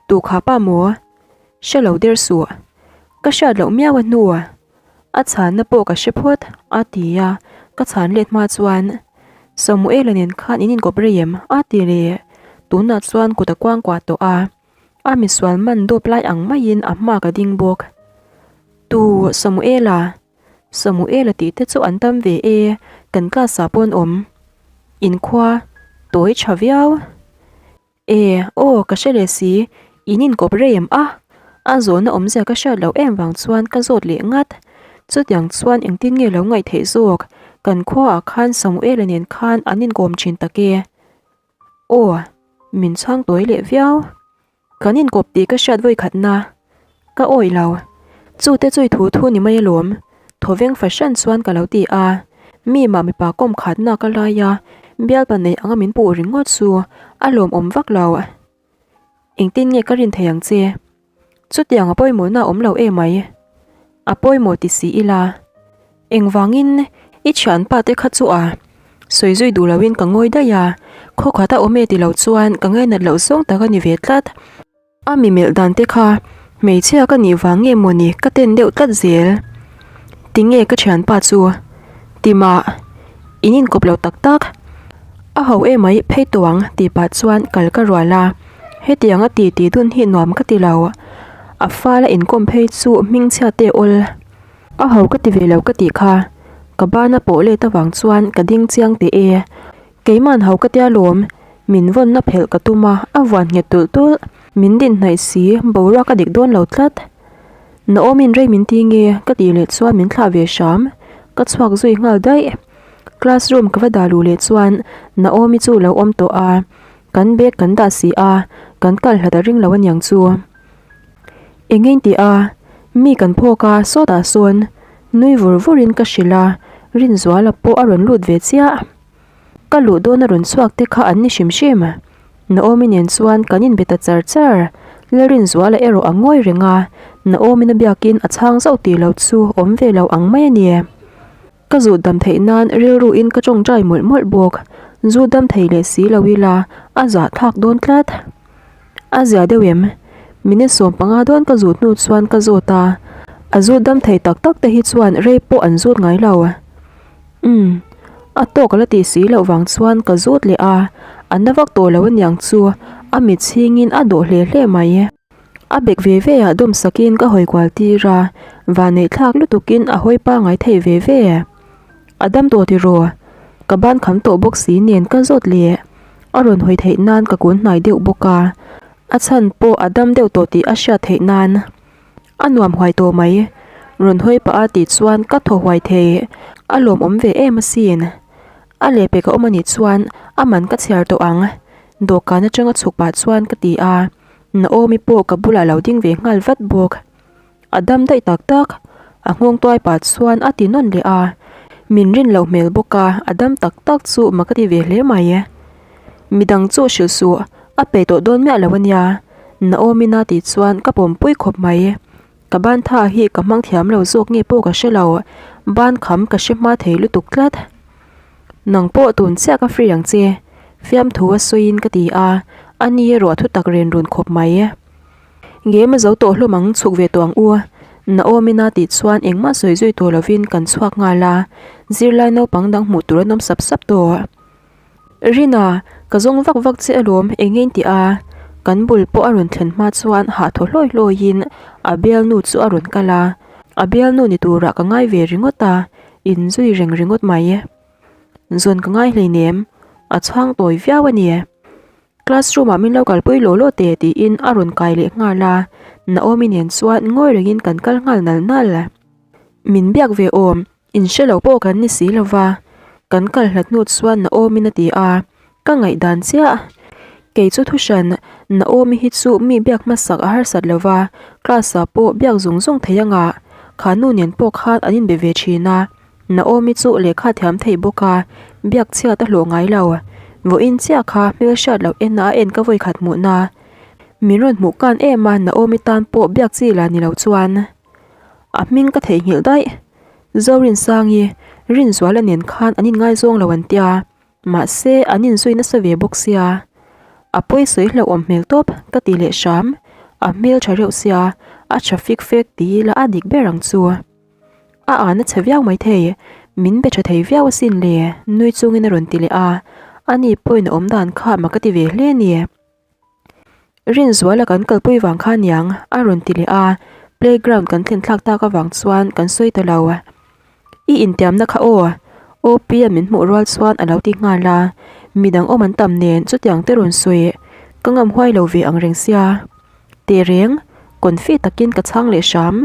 Tu kha pa maw? Hre lo der suh. Ka hriat loh miau a hnu. A chhanna pawh ka hre phawt, a ti a, ka chhan let hma chuan, Samuela nen khan in inkawp rei em? a ti leh. Tunah chuan kut a kuangkuah tawh a, a misual man dawp lai ang maiin a hma ka ding bawk. Tu Samuela? Samuela tih te chu an tam ve e, kan class ah pawh an awm. Inkhua tawi tha viau. E, aw, ka hre leh si, in inkawp rei em a? A zawhna awmzia ka hriat loh em vang chuan ka zawt leh ngat. Chutiang chuan engtin nge lo ngaih theih zawk, kan khuaah khan Samuela nen khan an inkawm thin tak e. Aw, min chhang tawi leh viau. Kan inkawp tih ka hriat vawi khatna. Ka awih lo. Chute chu i thu thu ni mai alawm. Thawveng fahran chuan ka lo ti a. Mi mah mipa kawm khatna ka lai a, bialpa nei anga min puh ringawt chu a lawmawm vak lo. Engtin nge ka rin thei ang che? Chutiang a pawimawhna a awm lo em mai. A pawimawh ti si ila. Engvangin i thianpa te kha chu a sawi zui duh loin ka ngawi daih a, khawkhat a awm e ti lo chuan ka ngainat loh zawng tak a ni ve tlat. A mi melh dan te kha hmeichhia ka nih vang nge mawni ka ten deuh tlat zel. Tinge ka thianpa chu? Timah, in inkawp lo tak tak. A ho emai phei tawh ang tih pah chuan kal ka rual a, hetiang a ti tih dun hi nuam ka ti lo. A fala inkawm phei chu hmingchhia te awl. A ho ka ti ve lo ka tih kha. Ka bana pawh let avang chuan ka ding chiang teh e. Keiman ho ka tia lawm, min vawnna phelh ka tum a, a vuan nghet tulh tulh. Min din hnaih si, boruak a dik dawn lo tlat. Naomi'n rei min ti nge ka tih leh chuan min thlah ve hram, ka chhuak zui nghal daih. Classroom ka va dah luh leh chuan Naomi chu lo awm tawh a, kan bag kan dah si a, kan kal hlat a ring lo aniang chu. Eng in tih a, mi kan phawk a sawtah sawn nui vur vurin ka hrilh a, Rinzuala pawh a rawn lut ve chiah. Ka luh dawn a rawn chhuak te kha an ni hrim hrim. Naomi nen chuan kan inbe ta char char. Lalrinzuala erawh a ngawi reng a, Naomi-na biakin a chhang zauh tih lo chu awm ve lo ang mai a ni. Ka zut dam theih nan rilruin ka tawngtai mawlh mawlh bawk. Zu dam thei leh si lo ila a zah thlak dawn tlat. A zia deuh em? Minute 15 dawn ka zut hnu chuan ka zawt a. A zut dam thei tak tak te hi chuan rei pawh an zut ngai lo. Umm, a tawk a la tih si loh vang chuan ka zut leh a. A na vak tawh lo aniang chu a mit chhingin a dawh hle hle mai. A bek ve ve ah dawm sakin ka hawi kual tir a, vanneih thlak lutukin a hawi pangai thei ve ve. A dam tawh tiraw? Ka ban kham tawh bawk si nen ka zawt leh. A rawn hawi theih nan ka kun hnai deuh bawk a, a chhan pawh a dam deuh tawh tih a hriat theih nan. A nuam huai tawh mai. Rawn hawi pah a tih chuan ka thaw huai thei. A lawmawm ve em asin. A lehpek a awm anih chuan a man ka chhiar tawh ang. Dawhkan atanga chhuk pah chuan ka ti a. Naomi pawh ka bulah lo ding ve nghal vat bawk. A dam daih tak tak, a nghawng tuai pah chuan a ti nawn leh a. Min rin loh hmel bawk a, a dam tak tak chu mak a ti ve hle mai. Midang chu hrilh suh, a pe tawh dawn miah lo a nia. Naomi na tih chuan ka pawmpui khawp mai. Ka ban tha hi ka hmang thiam lo zawk nge pawh ka hre lo, ban kham ka hre hma thei lutuk tlat. Nang pawh tun chiah ka free ang che, fiamthu a sawiin ka ti a, a ni erawh a thutak ren run khawp mai. Game a zo tawh hlawm ang chhuk ve tawh ang u, Naomi-na tih chuan engmah sawi zui tawh lovin kan chhuak nghal a, zirlai naupang dang hmuh tur an awm sap sap tawh. Rina, ka zawng vak vak che alawm, eng nge in tih a? Kan bul pawh a rawn thlen hma chuan hah thaw hlawi hlawiin a bialnu chu a rawn kal a, a bialnu ni turah ka ngai ve ringawt a, In zui reng ringawt mai. Zawn ka ngai hleinem, a chhang tawi viau a ni. Classroom ah min lo kalpui law law teh tiin a rawn kai leh nghal a, Naomi nen chuan ngawi rengin kan kal nghal nal nal. Min biak ve awm, in hre lo pawh kan ni si lova. Kan kal hlat hnu chuan Naomi'n a ti a, Ka ngaihdan chiah. Kei chu thuhran, Naomi hi chu mi biak hmasak a harsat lo va, class ah pawh biak zung zung thei anga, kha nu nen pawh khan an inbe ve thin a. Naomi chu lehkha thiam thei bawk a, biak chhiat a hlawh ngai lo. Vawiin chiah kha hmel hriat loh en a en ka vawikhat hmuhna. Min rawn hmuh kan em a Naomi tan pawh biak chi la ni lo chuan. A hming ka theihnghilh daih. Zorinsangi, Rinzuala nen khan an inngaizawng lo an tia. Mahse, an inzui nasa ve bawk sia. A pawi sawi hlauhawm hmel tawp, ka ti leh hram. A hmel tha reuh sia, a tha fik fek ti ila a dik ber ang chu. A an a chhe viau maithei, min be tha thei viau asin le, nui chungin a rawn ti leh a. Ani pawhin a awm dan kha mak a ti ve hle a ni. Rinzuala kan kalpui vang kha aniang a rawn ti leh a, playground kan thlen thlak tak avang chuan kan sawi ta lo. I intiamna kha aw, OP-a min hmuh rual chuan a lo ti nghal a, midang awm an tam nen chutiang te rawn sawi ka ngam huai lo ve ang reng sia. Tehreng, confi takin ka chhang leh hram.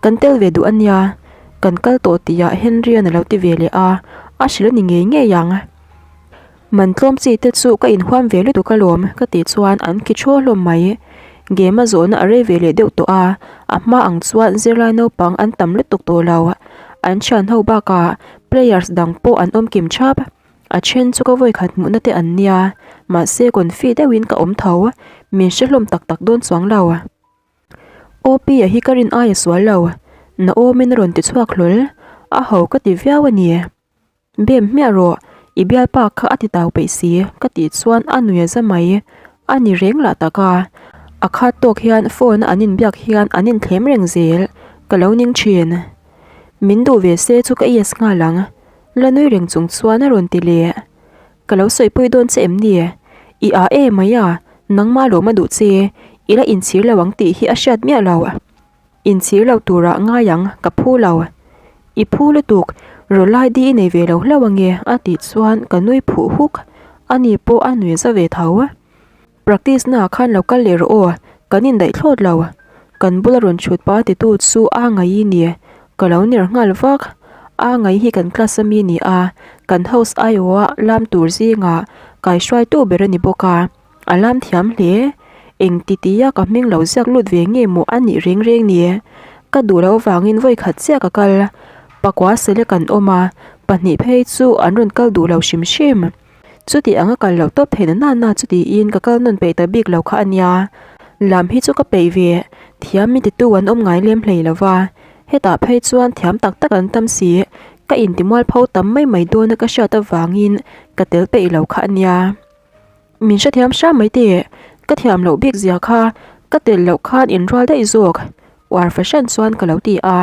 Kan tel ve duh ania, kan kal tawh tihah Henry-a'n a lo ti ve leh a, a hrilh a ni ngei ngei ang. Man tlawm chi te chu ka inhuam ve lutuk alawm ka tih chuan an khi thaw hlawm mai. Game a zawhna a rei ve leh deuh tawh a, a hma ang chuan zirlai naupang an tam lutuk tawh lo. An thian ho bakah players dang pawh an awm kim thap. A then chu ka vawikhat hmuhna te an nia, mahse confi deuhin ka awm tho. Min hre hlawm tak tak dawn chuang lo. OP-a hi ka rin aia sual lo. Naomi-in a rawn ti chhuak hlawl. A ho ka ti viau a ni. Bem hmiah rawh, i bialpa kha a ti tau peih si, ka tih chuan a nui a za mai. A ni reng lah tak a. A khat tawk hian phone a an inbiak hian an inthlem reng zel, ka lo ning thin. Min duh ve se chu ka yes nghal ang, la nui reng chung chuan a rawn ti leh. Ka lo sawipui dawn che em ni? I a e mai a, nangmah lawm a duh che, i la inchhir lo ang tih hi a hriat miah lo. Inchhir lo turah ngai ang, ka phu lo. I phu lutuk, rawlai di i nei ve lo hlauh ange a tih chuan ka nui phuh huk. Ani pawh a nui za ve tho. Practice naah khan lo kal leh rawh aw, kan indaih thlawt lo. Kan bula rawn chhut pa titu chu a ngai i ni. Ka lo ner nghal vak. A ngai hi kan class ami ni a, kan house aiawha lam tur zingah kaihruaitu ber a ni bawk a. A lam thiam hle. Eng ti tia ka hming lo ziak lut ve nge maw a nih reng reng ni. Ka duh loh avangin vawi khat chiah ka kal. Pakua sele kan awm a, pahnih phei chu an rawn kal duh lo hrim hrim. Chuti anga kal loh tawp theihna nana chu tiin ka kal nawn peih ta bik lo kha a nia. Lam hi chu ka peih ve, thiam min titu an awm ngai lem hlei lo va, hetah phei chuan thiam tak tak an tam si, ka intimualpho tam mai mai dawna ka hriat avangin ka tel peih lo kha a nia. Min hrethiam hram mai teh, ka thiam loh bik zia kha ka tel loh khan inrual daih zawk, uar fahran chuan ka lo ti a.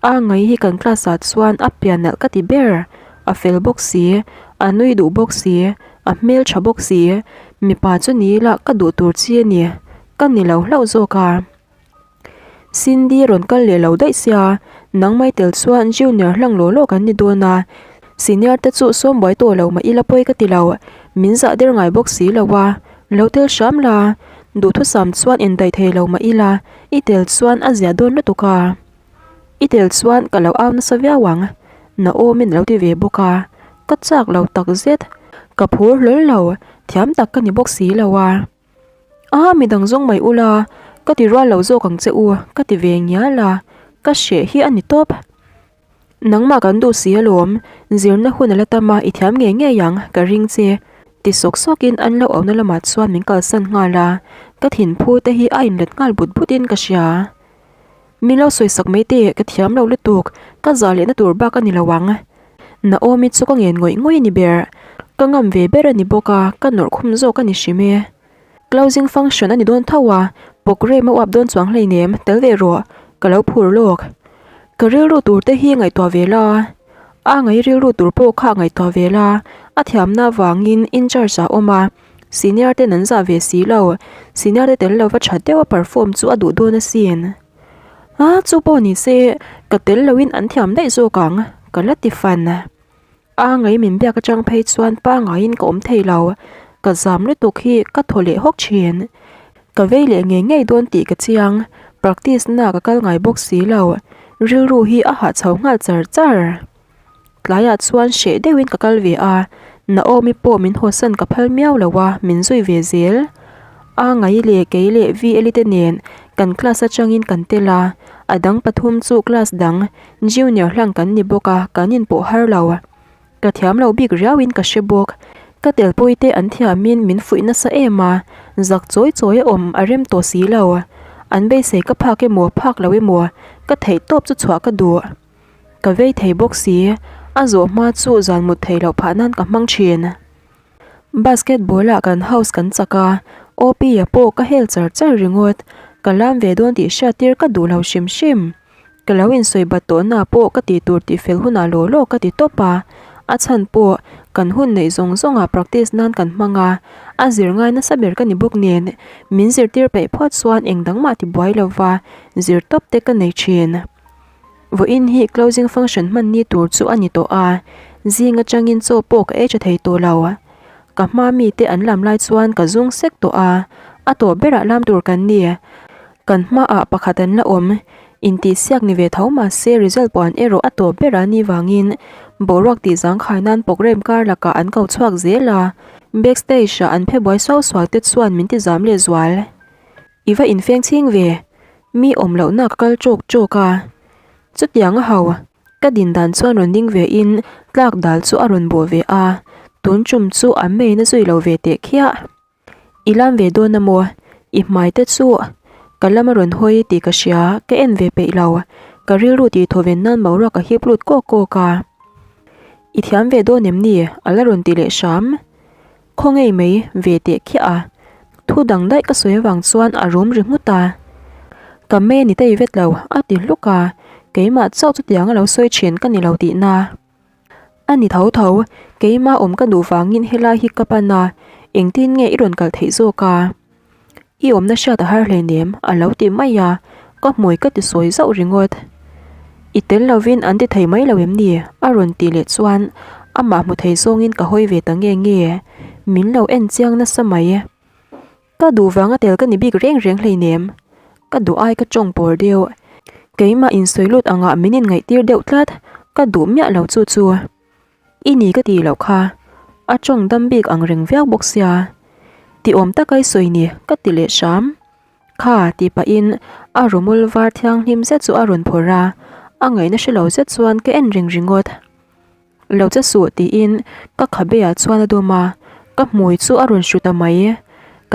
A ngai hi kan class ah chuan a pian nalh ka ti ber, a fel bawk si, a nui duh bawk si, a hmel tha bawk si, mipa chu ni ila ka duh tur chi a ni, ka ni lo hlauh zawk a. Cindy rawn kal leh lo daih sia, nang mai tel chuan junior hlang law law kan ni dawn a, senior te chu sawm buai tawh lo mah ila pawi ka ti lo, min zah der ngai bawk si lo a, lo tel hram la, duhthusam chuan indaih thei lo mah ila i tel chuan a zia dawn lutuk a. I tel chuan ka lo au nasa viau ang, Naomi a lo ti ve bawk a, ka chak lo tak zet, ka phur hlawl lo, thiam tak ka ni bawk si lo a. A, midang zawng mai ula, ka ti rual lo zawk ang che u, ka ti ve ngial a, ka hreh hi a ni tawp. Nangmah kan duh si alawm, zirna hun a la tam a, i thiam ngei ngei ang, ka ring che, ti sawk sawkin an lo auhna lamah chuan min kalsan nghal a, ka thinphu te hi a inlet nghal but butin ka hria. Min lo sawisak mai teh, ka thiam lo lutuk, ka zah lehna tur bak a ni lo ang. Naomi chu ka ngen ngawih ngawih a ni ber, ka ngam ve ber a ni bawk a, ka nawrh khum zawk a ni hrim e. Closing function a ni dawn tho a, programme a uap dawn chuang hleinem, tel ve rawh, ka lo phur lawk. Ka rilru tur te hi ngaihtuah ve la, a ngai rilru tur pawh kha ngaihtuah ve la, a thiamna avangin in charge ah a awm a. Senior ten an zah ve si lo, senior te tel lova tha deuha perform chu a duh dawn asin. A, chu pawh ni se, ka tel loin an thiam daih zawk ang, ka la ti fan. A ngei min biak atang phei chuan pangaiin ka awm thei lo, ka zam lutuk hi ka thaw leh hawk thin. Ka vei leh ngei ngei dawn tih ka chiang, practice na ka kal ngai bawk si lo, rilru hi a hahchho nghal char char. Tlaiah chuan hreh deuhin ka kal ve a, Naomi pawh min hawsan ka phal miau lo a, min zui ve zel. A ngai leh kei leh VL-i te nen kan class atangin kan tel a, a dang pathum chu class dang, junior hlang kan ni bawk a, kan inpawh har lo. Ka thiam lo bik riauin ka hre bawk. Ka telpawite te an thiamin min fuih nasa em a, zak chawi chawi a awm a rem tawh si lo. An beisei ka phak emaw phak lo emaw, ka theih tawp chu chhuah ka duh. Ka vei thei bawk si, a zawh hma chu zan mut theih loh phah nan ka hmang thin. Basketball ah kan house kan chak a, OP-a pawh ka hel char char ringawt, ka lam ve dawn tih hriat tir ka duh lo hrim hrim. Ka lo insawi bat tawhna pawh ka tih tur tih fel hunah law law ka ti tawp a, a chhan pawh kan hun neih zawng zawngah practice nan kan hmang a, a zir ngai nasa ber ka ni bawk nen, min zirtir peih phawt chuan eng dang mah ti buai lova zir tawp te ka nei thin. Vawiin hi closing function hman ni tur chu a ni tawh a, zing atangin chaw pawh ka ei tha thei tawh lo. Ka hma mite an lam lai chuan ka zung sek tawh a, a tawp berah lam tur kan ni. Kan hmaah pakhat an la awm, intihsiak ni ve tho mahse result puan erawh a tawp berah ni vangin boruak tih zangkhai nan programme kar lakah an ko chhuak zel a, backstage ah an phe buai suau suau te chuan min ti zam lehzual. I va infeng chhing ve, mi awm lohna ka kal ṭawk ṭawk a. Chutiang a hau, ka din dan chuan rawn ding ve in tlak dal chu a rawn bawh ve a, tun ṭum chu a main a zui lo ve teh khiah. I lam ve dawn a maw? I hmai te chu ka lam a rawn hawi tih ka hria, ka en ve peih lo, ka rilru tih thaw ven nan boruak a hip lut kawk kawk a. I thiam ve dawn em ni? A la rawn ti leh hram. Khaw ngei mai ve teh khiah a, thu dang daih ka sawi avang chuan a rum ri nghut a. Ka mei a ni tei vet lo, a ti hluk a, keimah chauh chutiang a lo sawi thin ka ni lo tihna. A ni tho tho, keimah awm ka duh vangin helai hi ka pan a, engtin nge i rawn kal theih zawk a? I awmna hriat a har hleinem, a lo ti mai a, ka hmui ka ti sawi zauh ringawt. I tel lovin an ti thei mai lo em ni? a rawn tih leh chuan amah hmu thei zawngin ka hawi ve ta nge nge, min lo en chiang nasa mai. Ka duh vanga tel ka ni bik reng reng hleinem, ka duh ai ka tawng pawr deuh. Keimah insawi lut angah min inngaihtir deuh tlat, ka duh miah lo chu chu. I ni ka tih loh kha, a tawng dam bik ang reng viau bawk sia. Ti awm taka i sawi ni ka ti leh hram. Kha tih pahin a rawmul var thianghlim zet chu a rawn phawrh a, a ngaihna hre lo zet chuan ka en reng ringawt. Lo che suh tiin ka khabe ah chuan a dawm a, ka hmui chu a rawn hru ta mai.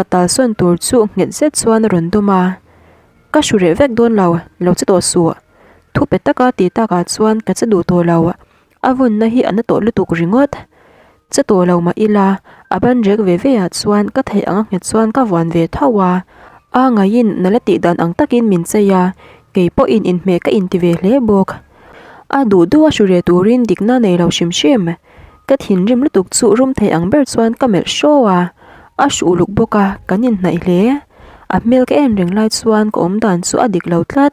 Ka talsawn tur chu nghet zet chuan a rawn dawm a, Ka hru reh vek dawn lo, lo che tawh suh. Thu pe taka ti takah chuan ka che duh tawh lo, a vunna hi a na tawh lutuk ringawt. Che tawh lo mah ila, a ban rek ve ve ah chuan ka theih anga nghet chuan ka vuan ve tho a, a ngaiin na la tih dan ang takin min chei a, kei pawhin inhmeh ka inti ve hle bawk. A duh duh a hru reh turin dikna nei lo hrim hrim. Ka thinrim lutuk chu rum thei ang ber chuan ka melh hraw a, a hru uluk bawk a, kan inhnaih hle. A hmel ka en reng lai chuan ka awm dan chu a dik lo tlat.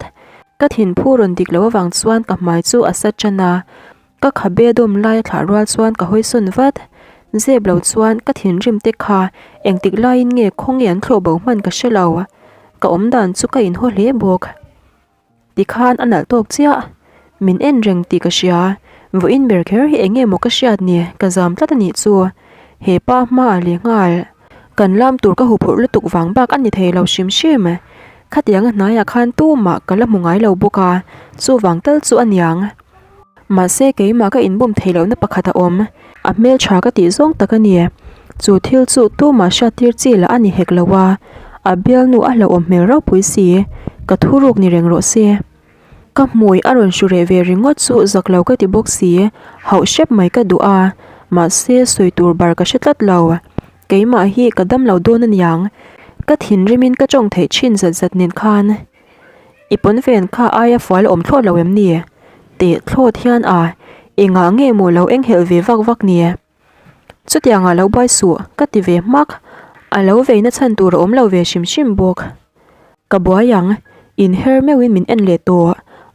Ka thinphu rawn dik loh avang chuan ka hmai chu a sa tan a, ka khabe dawm lai a thlah rual chuan ka hawi sawn vat. Zep lo chuan ka thinrim te kha engtik laiin nge khawnge an thlawh bo hman ka hre lo. Ka awm dan chu ka inhaw hle bawk. Tikhan a nalh tawk chiah. Min en reng tih ka hria. Vawiin ber kher hi eng nge maw ka hriat ni, ka zam tlat a nih chu. He pa hmaah leh nghal. Kan lam tur ka huphurh lutuk vang bak a ni thei lo hrim hrim. Khatianga hnaiah khan tumah ka la hmu ngai lo bawk a, chuvang tal chu a niang. Mahse keimah ka inbum theih lohna pakhat a awm. A hmeltha ka tih zawng tak a ni. Chu thil chu tumah hriattir chi lah a ni hek lo a, a bialnu a hlauhawm hmel ropui si, ka thuruk ni reng rawh se. Ka hmui a rawn hru reh ve ringawt chu zak lo ka ti bawk si, hauh hrep mai ka duh a, mahse sawi tur bar ka hre tlat lo. Keimah hi ka dam lo dawn a niang, ka thinrimin ka tawng theih thin zat zat nen khan. I pawn ven kha aia fual a awm thlawt lo em ni? Teh thlawt hian a, engah nge maw lo enghelh ve vak vak ni? Chutiangah lo buai suh, ka ti ve hmak. A lo veina chhan tur a awm lo ve hrim hrim bawk. Ka buai ang, inher meuhin min en leh tawh,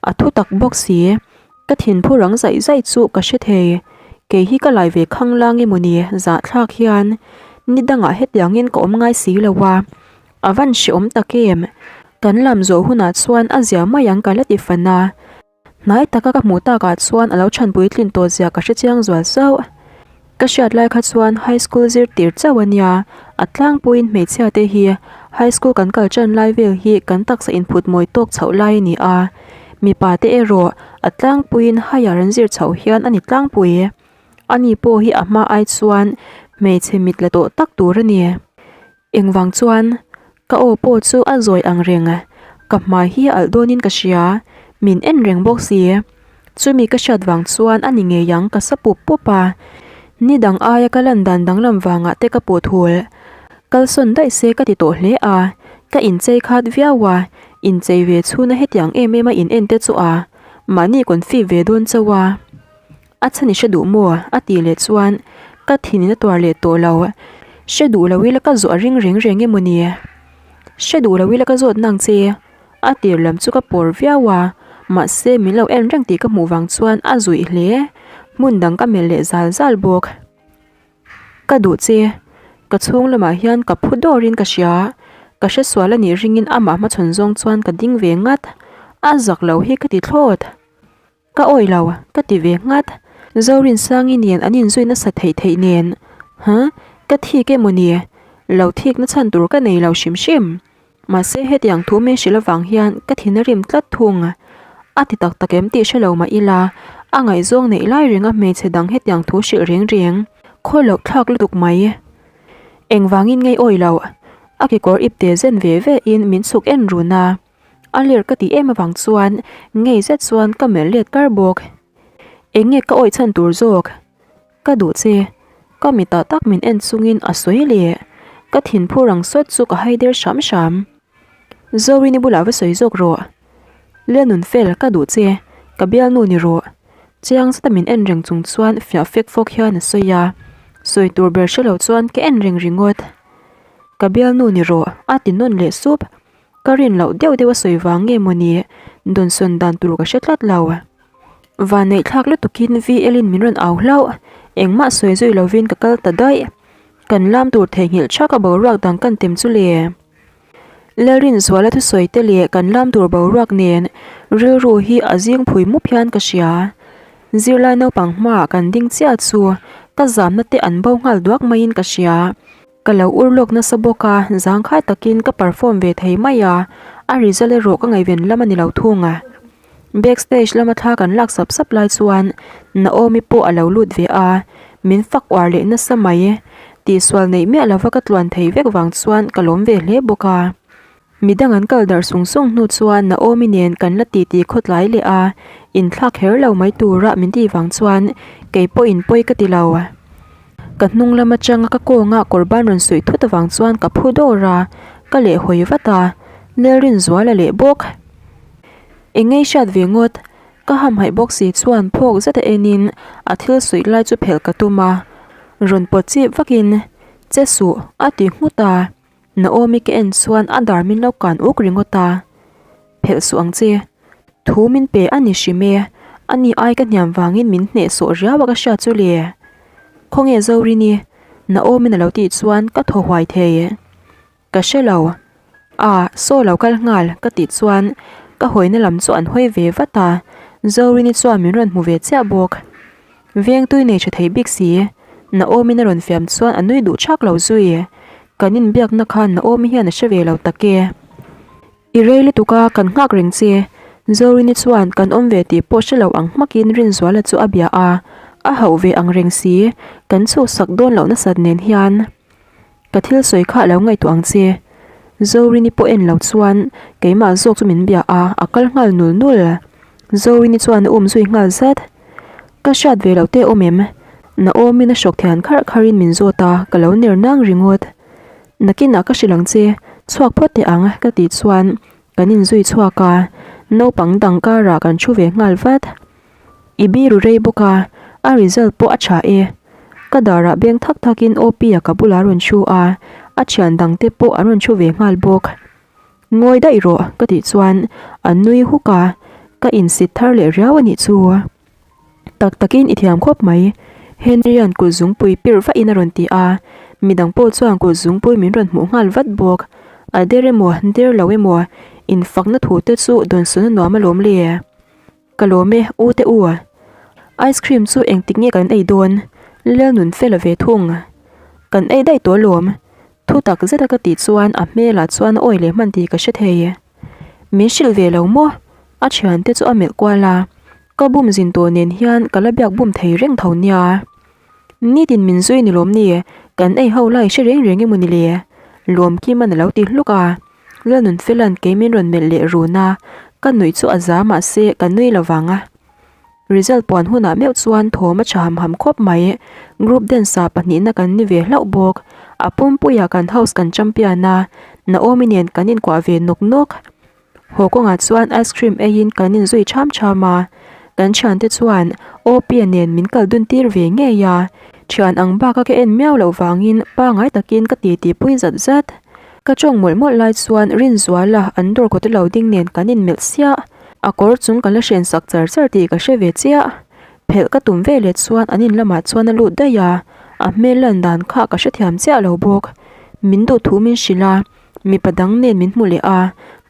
a thu tak bawk si. Ka thinphu rang zaih zaih chu ka hre thei. Kei hi ka lai ve khang lang emaw ni, zahthlak hian ni dangah hetiangin ka awm ngai si lo a. A van hreawm tak em? Kan lam zawh hunah chuan a zia mai ang ka la ti fan a. Hnai taka ka hmuh takah chuan a lo chhanpui tlin tawh zia ka hre chiang zual zauh. Ka hriat lai kha chuan high school zir tir chauh a nia, a tlangpuiin hmeichhia te hi high school kan kal tan lai vel hi kan taksa inphut mawi tawk chhoh lai a ni a, mipa te erawh a tlangpuiin higher an zir chhoh hian a ni tlangpui. Ani pawh hi a hma ai chuan hmeichhe mit la tawh tak tur a ni. Engvang chuan? Ka aw pawh chu a zawi ang reng. Ka hmai hi a alh dawnin ka hria. Min en reng bawk si. Chumi ka hriat vang chuan a ni ngei ang ka sa pup pup a. Ni dang aia ka lan dan danglam vangah te ka puh thul. Kalsawn daih se ka ti tawh hle a. Ka inchei khat viau a. Inchei ve chhuna hetiang em em a in en te chu a. Mahni confi ve dawn chauh a. A chhan i hre duh maw? A tih leh chuan ka thin in a tuar leh tawh lo. Hre duh lo ila ka zawh a ring reng reng emaw ni? Hre duh lo ila ka zawt nang che. A tir lam chu ka pawr viau a, mahse min lo en reng tih ka hmuh vang chuan a zuih hle. Hmun dang ka melh leh zal zal bawk. Ka duh che. Ka chhung lamah hian ka phu dawrin ka hria. Ka hre sual a nih ringin amah hmachhawn zawng chuan ka ding ve ngat. A zak lo hi ka ti thlawt. Ka awih lo, ka ti ve nghat. Zorinsangi nen an inzui nasa theih theih nen. Huh? Ka thik emaw ni? Lo thik na chhan tur ka nei lo hrim hrim. Mahse hetiang thu min hrilh avang hian ka thin a rim tlat thung. A ti tak tak em tih hre lo mah ila, a ngaihzawng neih lai renga hmeichhe dang hetiang thu hrilh reng reng khaw loh thlak lutuk mai. Engvangin ngei awih loh? A kekawr ipte zen ve ve in min chhuk en run a. A ler ka tih em avang chuan ngei zet chuan ka melh let kar bawk. Eng nge ka awih chhan tur zawk? Ka duh che. Ka mitah tak min en chungin a sawi leh. Ka thinphu rang sawt chu ka hai der hram hram. Zorini bulah va sawi zawk rawh. Lenun fel ka duh che. Ka bialnu ni rawh. Chiang zeta min en reng chung chuan fiah fek fawk hian a sawi a. Sawi tur ber hre lo chuan ka en reng ringawt. Ka bialnu ni rawh a ti nawn leh sup. Ka rin loh deuh deuh a sawi vang nge maw ni, dawnsawn dan tur ka hre tlat lo. Vanneih thlak lutukin VL in min rawn au hlauh, engmah sawi zui lovin ka kal ta daih. Kan lam tur theihnghilh thak a boruak dang kan tem chu le. Lalrinzuala thusawi te leh kan lam tur boruak nen rilru hi a zing phui mup hian ka hria. Zirlai naupang hmaah kan ding chiah chu ka zamna te an bo nghal duak maiin ka hria. Ka lo ur lawk nasa bawk a, zangkhai takin ka perform ve thei mai a, a result erawh ka ngaihven lam a ni lo thung a. Backstage lama thla kan lak sap sap lai chuan Naomi pawh a lo lut ve a, min fak uar leh nasa mai. Tihsual neih miah lova ka tluan thei vek vang chuan ka lawm ve hle bawk a. Midang an kal darh sung sung hnu chuan Naomi nen kan la titi khawtlai leh a, inthlak kher lo mai tura min tih vang chuan kei pawhin pawi ka ti lo. Ka hnung lam atanga ka kawnga kawr ban rawn suih thut avang chuan ka phu dawr a, ka lehhawi vat a, Lalrinzuala leh bawk. Eng ngei hriat ve ngawt, ka hamhaih bawk si chuan phawk zet a enin a thil suih lai chu phelh ka tum a, rawn pawt chip vakin, Che suh, a ti nghut a. Naomi ka en chuan a dar min lo kan uk ringawt a, Phelh suh ang che, thu min pe a ni hrim e, ani ai ka hniam vangin min hnehsawh riau a ka hriat chu le. Khawnge Zorini? Naomi'n a lo tih chuan ka thaw huai thei. Ka hre lo. A, saw lo kal nghal ka tih chuan ka hawina lam chu an hawi ve vat a, Zorini chuan min rawn hmu ve chiah bawk. Veng tui nei tha thei bik si, Naomi-in a rawn fiam chuan a nui duh thak lo zui. Kan inbiakna kha Naomi hian a hre ve lo tak e. I rei lutuk a, kan nghak reng che. Zorini chuan kan awm ve tih pawh hre lo ang hmakin Rinzuala chu a bia a, a hauh ve ang reng si, kan chhuhsak dawn loh nasat nen hian. Ka thil sawi kha a lo ngaihtuah ang che. Zorini pawh en lo chuan keimah zawk chu min bia a, a kal nghal nul nul. Zorini chuan a um zui nghal zat. Ka hriat ve loh te awm em? Naomi-in a hrawk thian kharh kharhin min zawt a, ka lo ner nang ringawt. Nakinah ka hrilh ang che, chhuak phawt teh ang ka tih chuan kan inzui chhuak a, naupang dang karah kan thu ve nghal vat. I biru rei bawk a, a result pawh a tha e. Ka darah beng thak thakin OP-a ka bulah a rawn thu a, a thian dangte pawh an rawn thu ve nghal bawk. Ngawi daih rawh ka tih chuan a nui huk a, ka insit thar leh riau a nih chu. Tak takin i thiam khawp mai, Henry-a'n kut zungpui pir vahin a rawn ti a, midang pawh chuan kut zungpui min rawn hmuh nghal vat bawk. A der emaw, der lo emaw, infakna thu te chu dawnsawn a nuam alawm le. Ka lawm e, u te u. Ice cream chu engtik nge kan ei dawn? Lel nun fel a ve thung. Kan ei daih tawh alawm. Thu tak zet a ka tih chuan a hmelah chuan a awi leh hman tih ka hre thei. Min hrilh ve lo maw? A thiante chu a melh kual a. Ka bum zin tawh nen hian ka la biak bum thei reng tho nia. Nitin min zui ni lawm ni? Kan ei ho lai hre reng reng emaw ni le? Lawmkima'n a lo ti hluk a. Lalnunfela'n kei min rawn melh leh run a, ka nuih chu a za mahse ka nui lo vang a. Result puan hunah meuh chuan thawm a tha ham ham khawp mai. Group dance ah pahnihna kan ni ve hlauh bawk. A pumpuiah kan house kan champion a, Naomi nen kan inkuah ve nawk nawk. Haw kawngah chuan ice cream eiin kan inzui cham cham a, kan thiante chuan Opia nen min kal dun tir ve ngei a, thian ang baka ka en miau loh vangin pangai takin ka titi pui zat zat. Ka tawng mawlh mawlh lai chuan Rinzuala an dawr kawt lo ding nen kan inmelh siah, a kawr chung ka la hren sak char char tih ka hre ve chiah. Phelh ka tum ve leh chuan an in lamah chuan a lut daih a, a hmel lan dan kha ka hrethiam chiah lo bawk. Min duh thu min hrilh a, mipa dang nen min hmu leh a,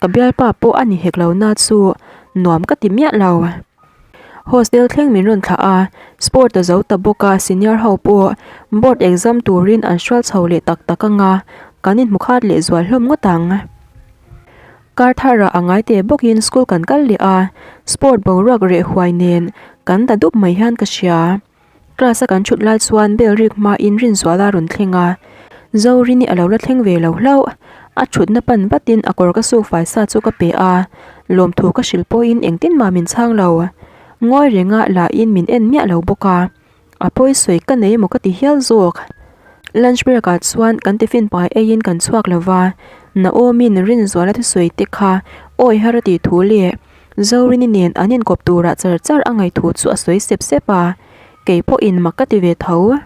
ka bialpa pawh a ni hek lo na chu nuam ka ti miah lo. Hostel thleng min rawn thlah a, sport a zo ta bawk a, senior ho pawh board exam turin an hrual chho leh tak tak anga, kan inhmu khat leh zual hlawm ngawt ang. Kar tharah a ngai teh bawkin school kan kal leh a, sport boruak reh huai nen kan ta dup mai hian ka hria. Class a kan thut lai chuan bell rik hmain Rinzuala a rawn thleng a, Zorini a lo la thleng ve lo hlauh. A thutna pan vatin a kawr ka suk fai sa chu ka pe a, lawmthu ka hrilh pawhin engtin mah min chhang lo. Ngawi renga lahin min en miah lo bawk a, a pawi sawi ka nei emaw ka ti hial zawk. Lunch break ah chuan kan tiffin pai eiin kan chhuak lo va, Naomi'n Rinzuala thusawi te kha awi har a tih thu leh Zorini nen an inkawp turah char char a ngaih thu chu a sawi sep sep a, kei pawhin mak ka ti ve tho.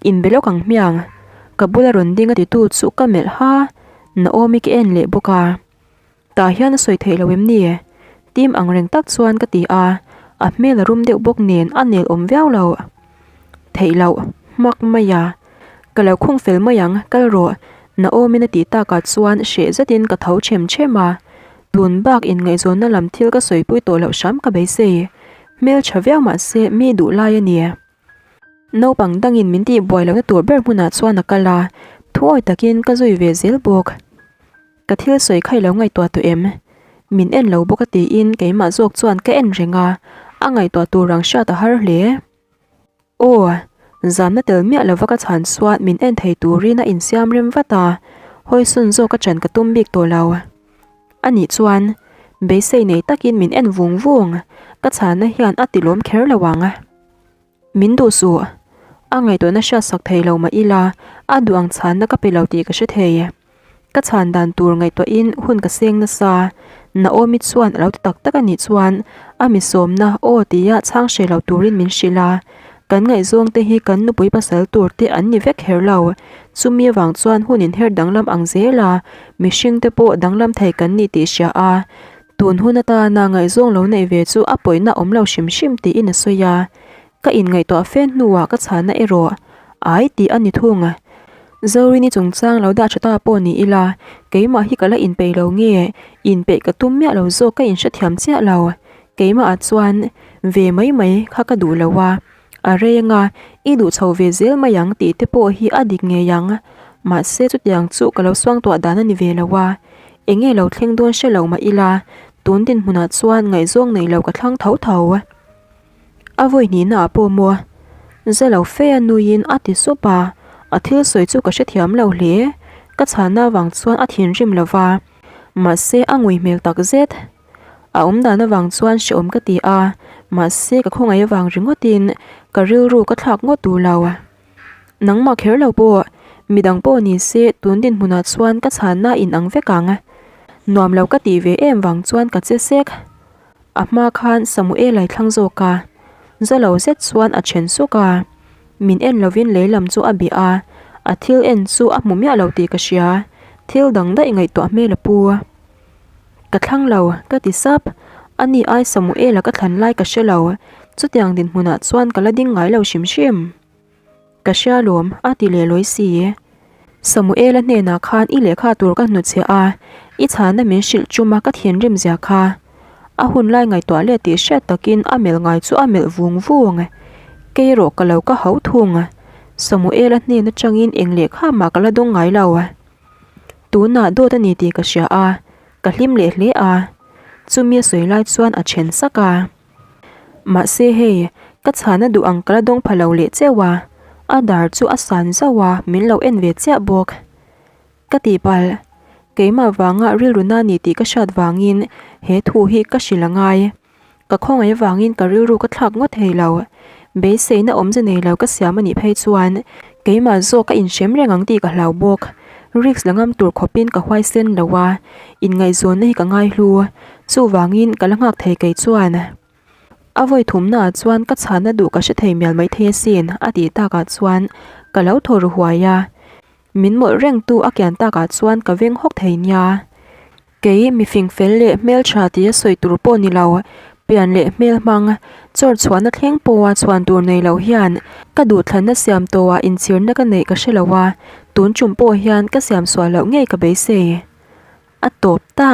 Inbe lawk ang hmiang, ka bula rawn ding a titu chu ka melh ha, Naomi ka en leh bawk a. Tah hian a sawi theih lo em ni? Tim ang reng tak chuan ka ti a, a hmel a rum deuh bawk nen a nel awm viau lo. Theih loh, hmak mai a. Ka lo khung fel mai ang, kal rawh, Naomi-in a tih takah chuan hreh zetin ka tho ṭhem ṭhem a. Tun bak inngaihzawnna lam thil ka sawipui tawh loh hram ka beisei. Hmel ṭha viau mah se mi duh lai a ni. Naupang dangin min tih buai lohna tur ber hmunah chuan a kal a, thuawi takin ka zui ve zel bawk. Ka thil sawi kha i lo ngaihtuah tawh em? Min en lo bawk a tiin keimah zawk chuan ka en reng a, a ngaihtuah tur ang hriat a har hle. Aw! Zamna tel miah lova ka chhan chuan min en thei turin a insiam rem vat a, hawisawn zawk a chan ka tum bik tawh lo. Anih chuan beisei nei takin min en vung vung, ka chhanna hian a ti lawm kher lo ang. Min duh suh. A ngaihtuahna hriatsak thei lo mah ila, a duh ang chhanna ka pe lo tih ka hre thei. Ka chhan dan tur ngaihtuahin hun ka seng nasa. Naomi chuan a lo ti tak tak a nih chuan a mi sawmna aw tia chhang hreh lo turin min hrilh a. Kan ngaihzawng te hi kan nupui pasal tur te an ni vek her lo. Chumi avang chuan hun inher danglam ang zel a, mihring te pawh danglam thei kan ni tih hria a. Tun hun atana ngaihzawng lo neih ve chu a pawina awm lo hrim hrim tiin a sawi a. Ka inngaihtuah fe hnuah ka chhana erawh ai tih a ni thung. Zorini chungchang lo dah tha ta pawh ni ila, keimah hi ka la inpeih lo nge, inpeih ka tum miah lo zawk ka inhrethiam chiah lo. Keimahah chuan ve mai mai kha ka duh lo a, a rei anga i duh chho ve zel mai ang tih te pawh hi a dik ngei ang. Mahse chutiang chu ka lo suangtuah dan a ni ve lo a, eng nge lo thleng dawn hre lo mah ila, tun dinhmunah chuan ngaihzawng nei lo ka thlang tho tho. A vawi hnihna ah pawh maw? Za lo fe a nuiin a ti sup a, a thil sawi chu ka hrethiam lo hle. Ka chhanna avang chuan a thinrim lo va, mahse a ngui hmel tak zet. A awm dan avang chuan hrehawm ka ti a, mahse ka khawngaih avang ringawtin ka rilru ka thlak ngawt duh lo. Nangmah kher lo pawh, midang pawh ni se tun dinhmunah chuan ka chhanna inang vek ang. Nuam lo ka tih ve em vang chuan ka che sek. A hma khan Samuel ai thlang zawk a, za lo zet chuan a then suk a. Min en lovin lei lam chu a bih a, a thil en chu a hmu miah lo tih ka hria, thil dang daih ngaihtuah hmel a pu. Ka thlang lo, ka ti sap. Ani ai Samuel-a ka thlan lai ka hre lo, chutiang dinhmunah chuan ka la ding ngai lo hrim hrim. Ka hria lawm, a ti leh lawi si. Samuela hnenah khan i lehkha tur ka hnutchhiah a, i chhana min hrilh chuma ka thinrim zia kha. A hun lai ngaihtuah leh tih hriat takin a melh ngai chu a melh vung vung. Kei erawh ka lo ka hau thung. Samuela hnen atangin eng lehkha mah ka la dawng ngai lo. Tunah dawt a ni tih ka hria a, ka hlim leh hle a. Chumi a sawi lai chuan a then sak a. Mahse hei, ka chhana duh ang ka la dawng pha lo leh cheu a, a dar chu a san zauh a, min lo en ve chiah bawk. Ka tihpalh, keimah vanga rilru na ni tih ka hriat vangin he thu hi ka hrilh a ngai. Ka khawngaih vangin ka rilru ka thlak ngawt thei lo. Beiseina awmze nei lo ka siam a nih phei chuan keimah zawk ka inhrem reng ang tih ka hlau bawk. Risk la ngam tur khawpin ka huaisen lo a, inngaihzawnna hi ka ngaihlu. Chuvangin ka la nghak thei kei chuan. A vawi thumnaah chuan ka chhanna duh ka hre thei mial mai thei asin a tih takah chuan ka lo thaw ru huai a. Min mawlh rengtu a kian takah chuan ka veng hawk thei nia. Kei mi fing fel leh hmeltha tia sawi tur pawh ni lo, pian leh hmel hmang, chawr chhuahna thleng pawha chhuan tur nei lo hian ka duhthlanna siam tawhah inchhirna ka neih ka hre lo a, tun tum pawh hian ka siam sual loh ngei ka beisei. A tawp ta.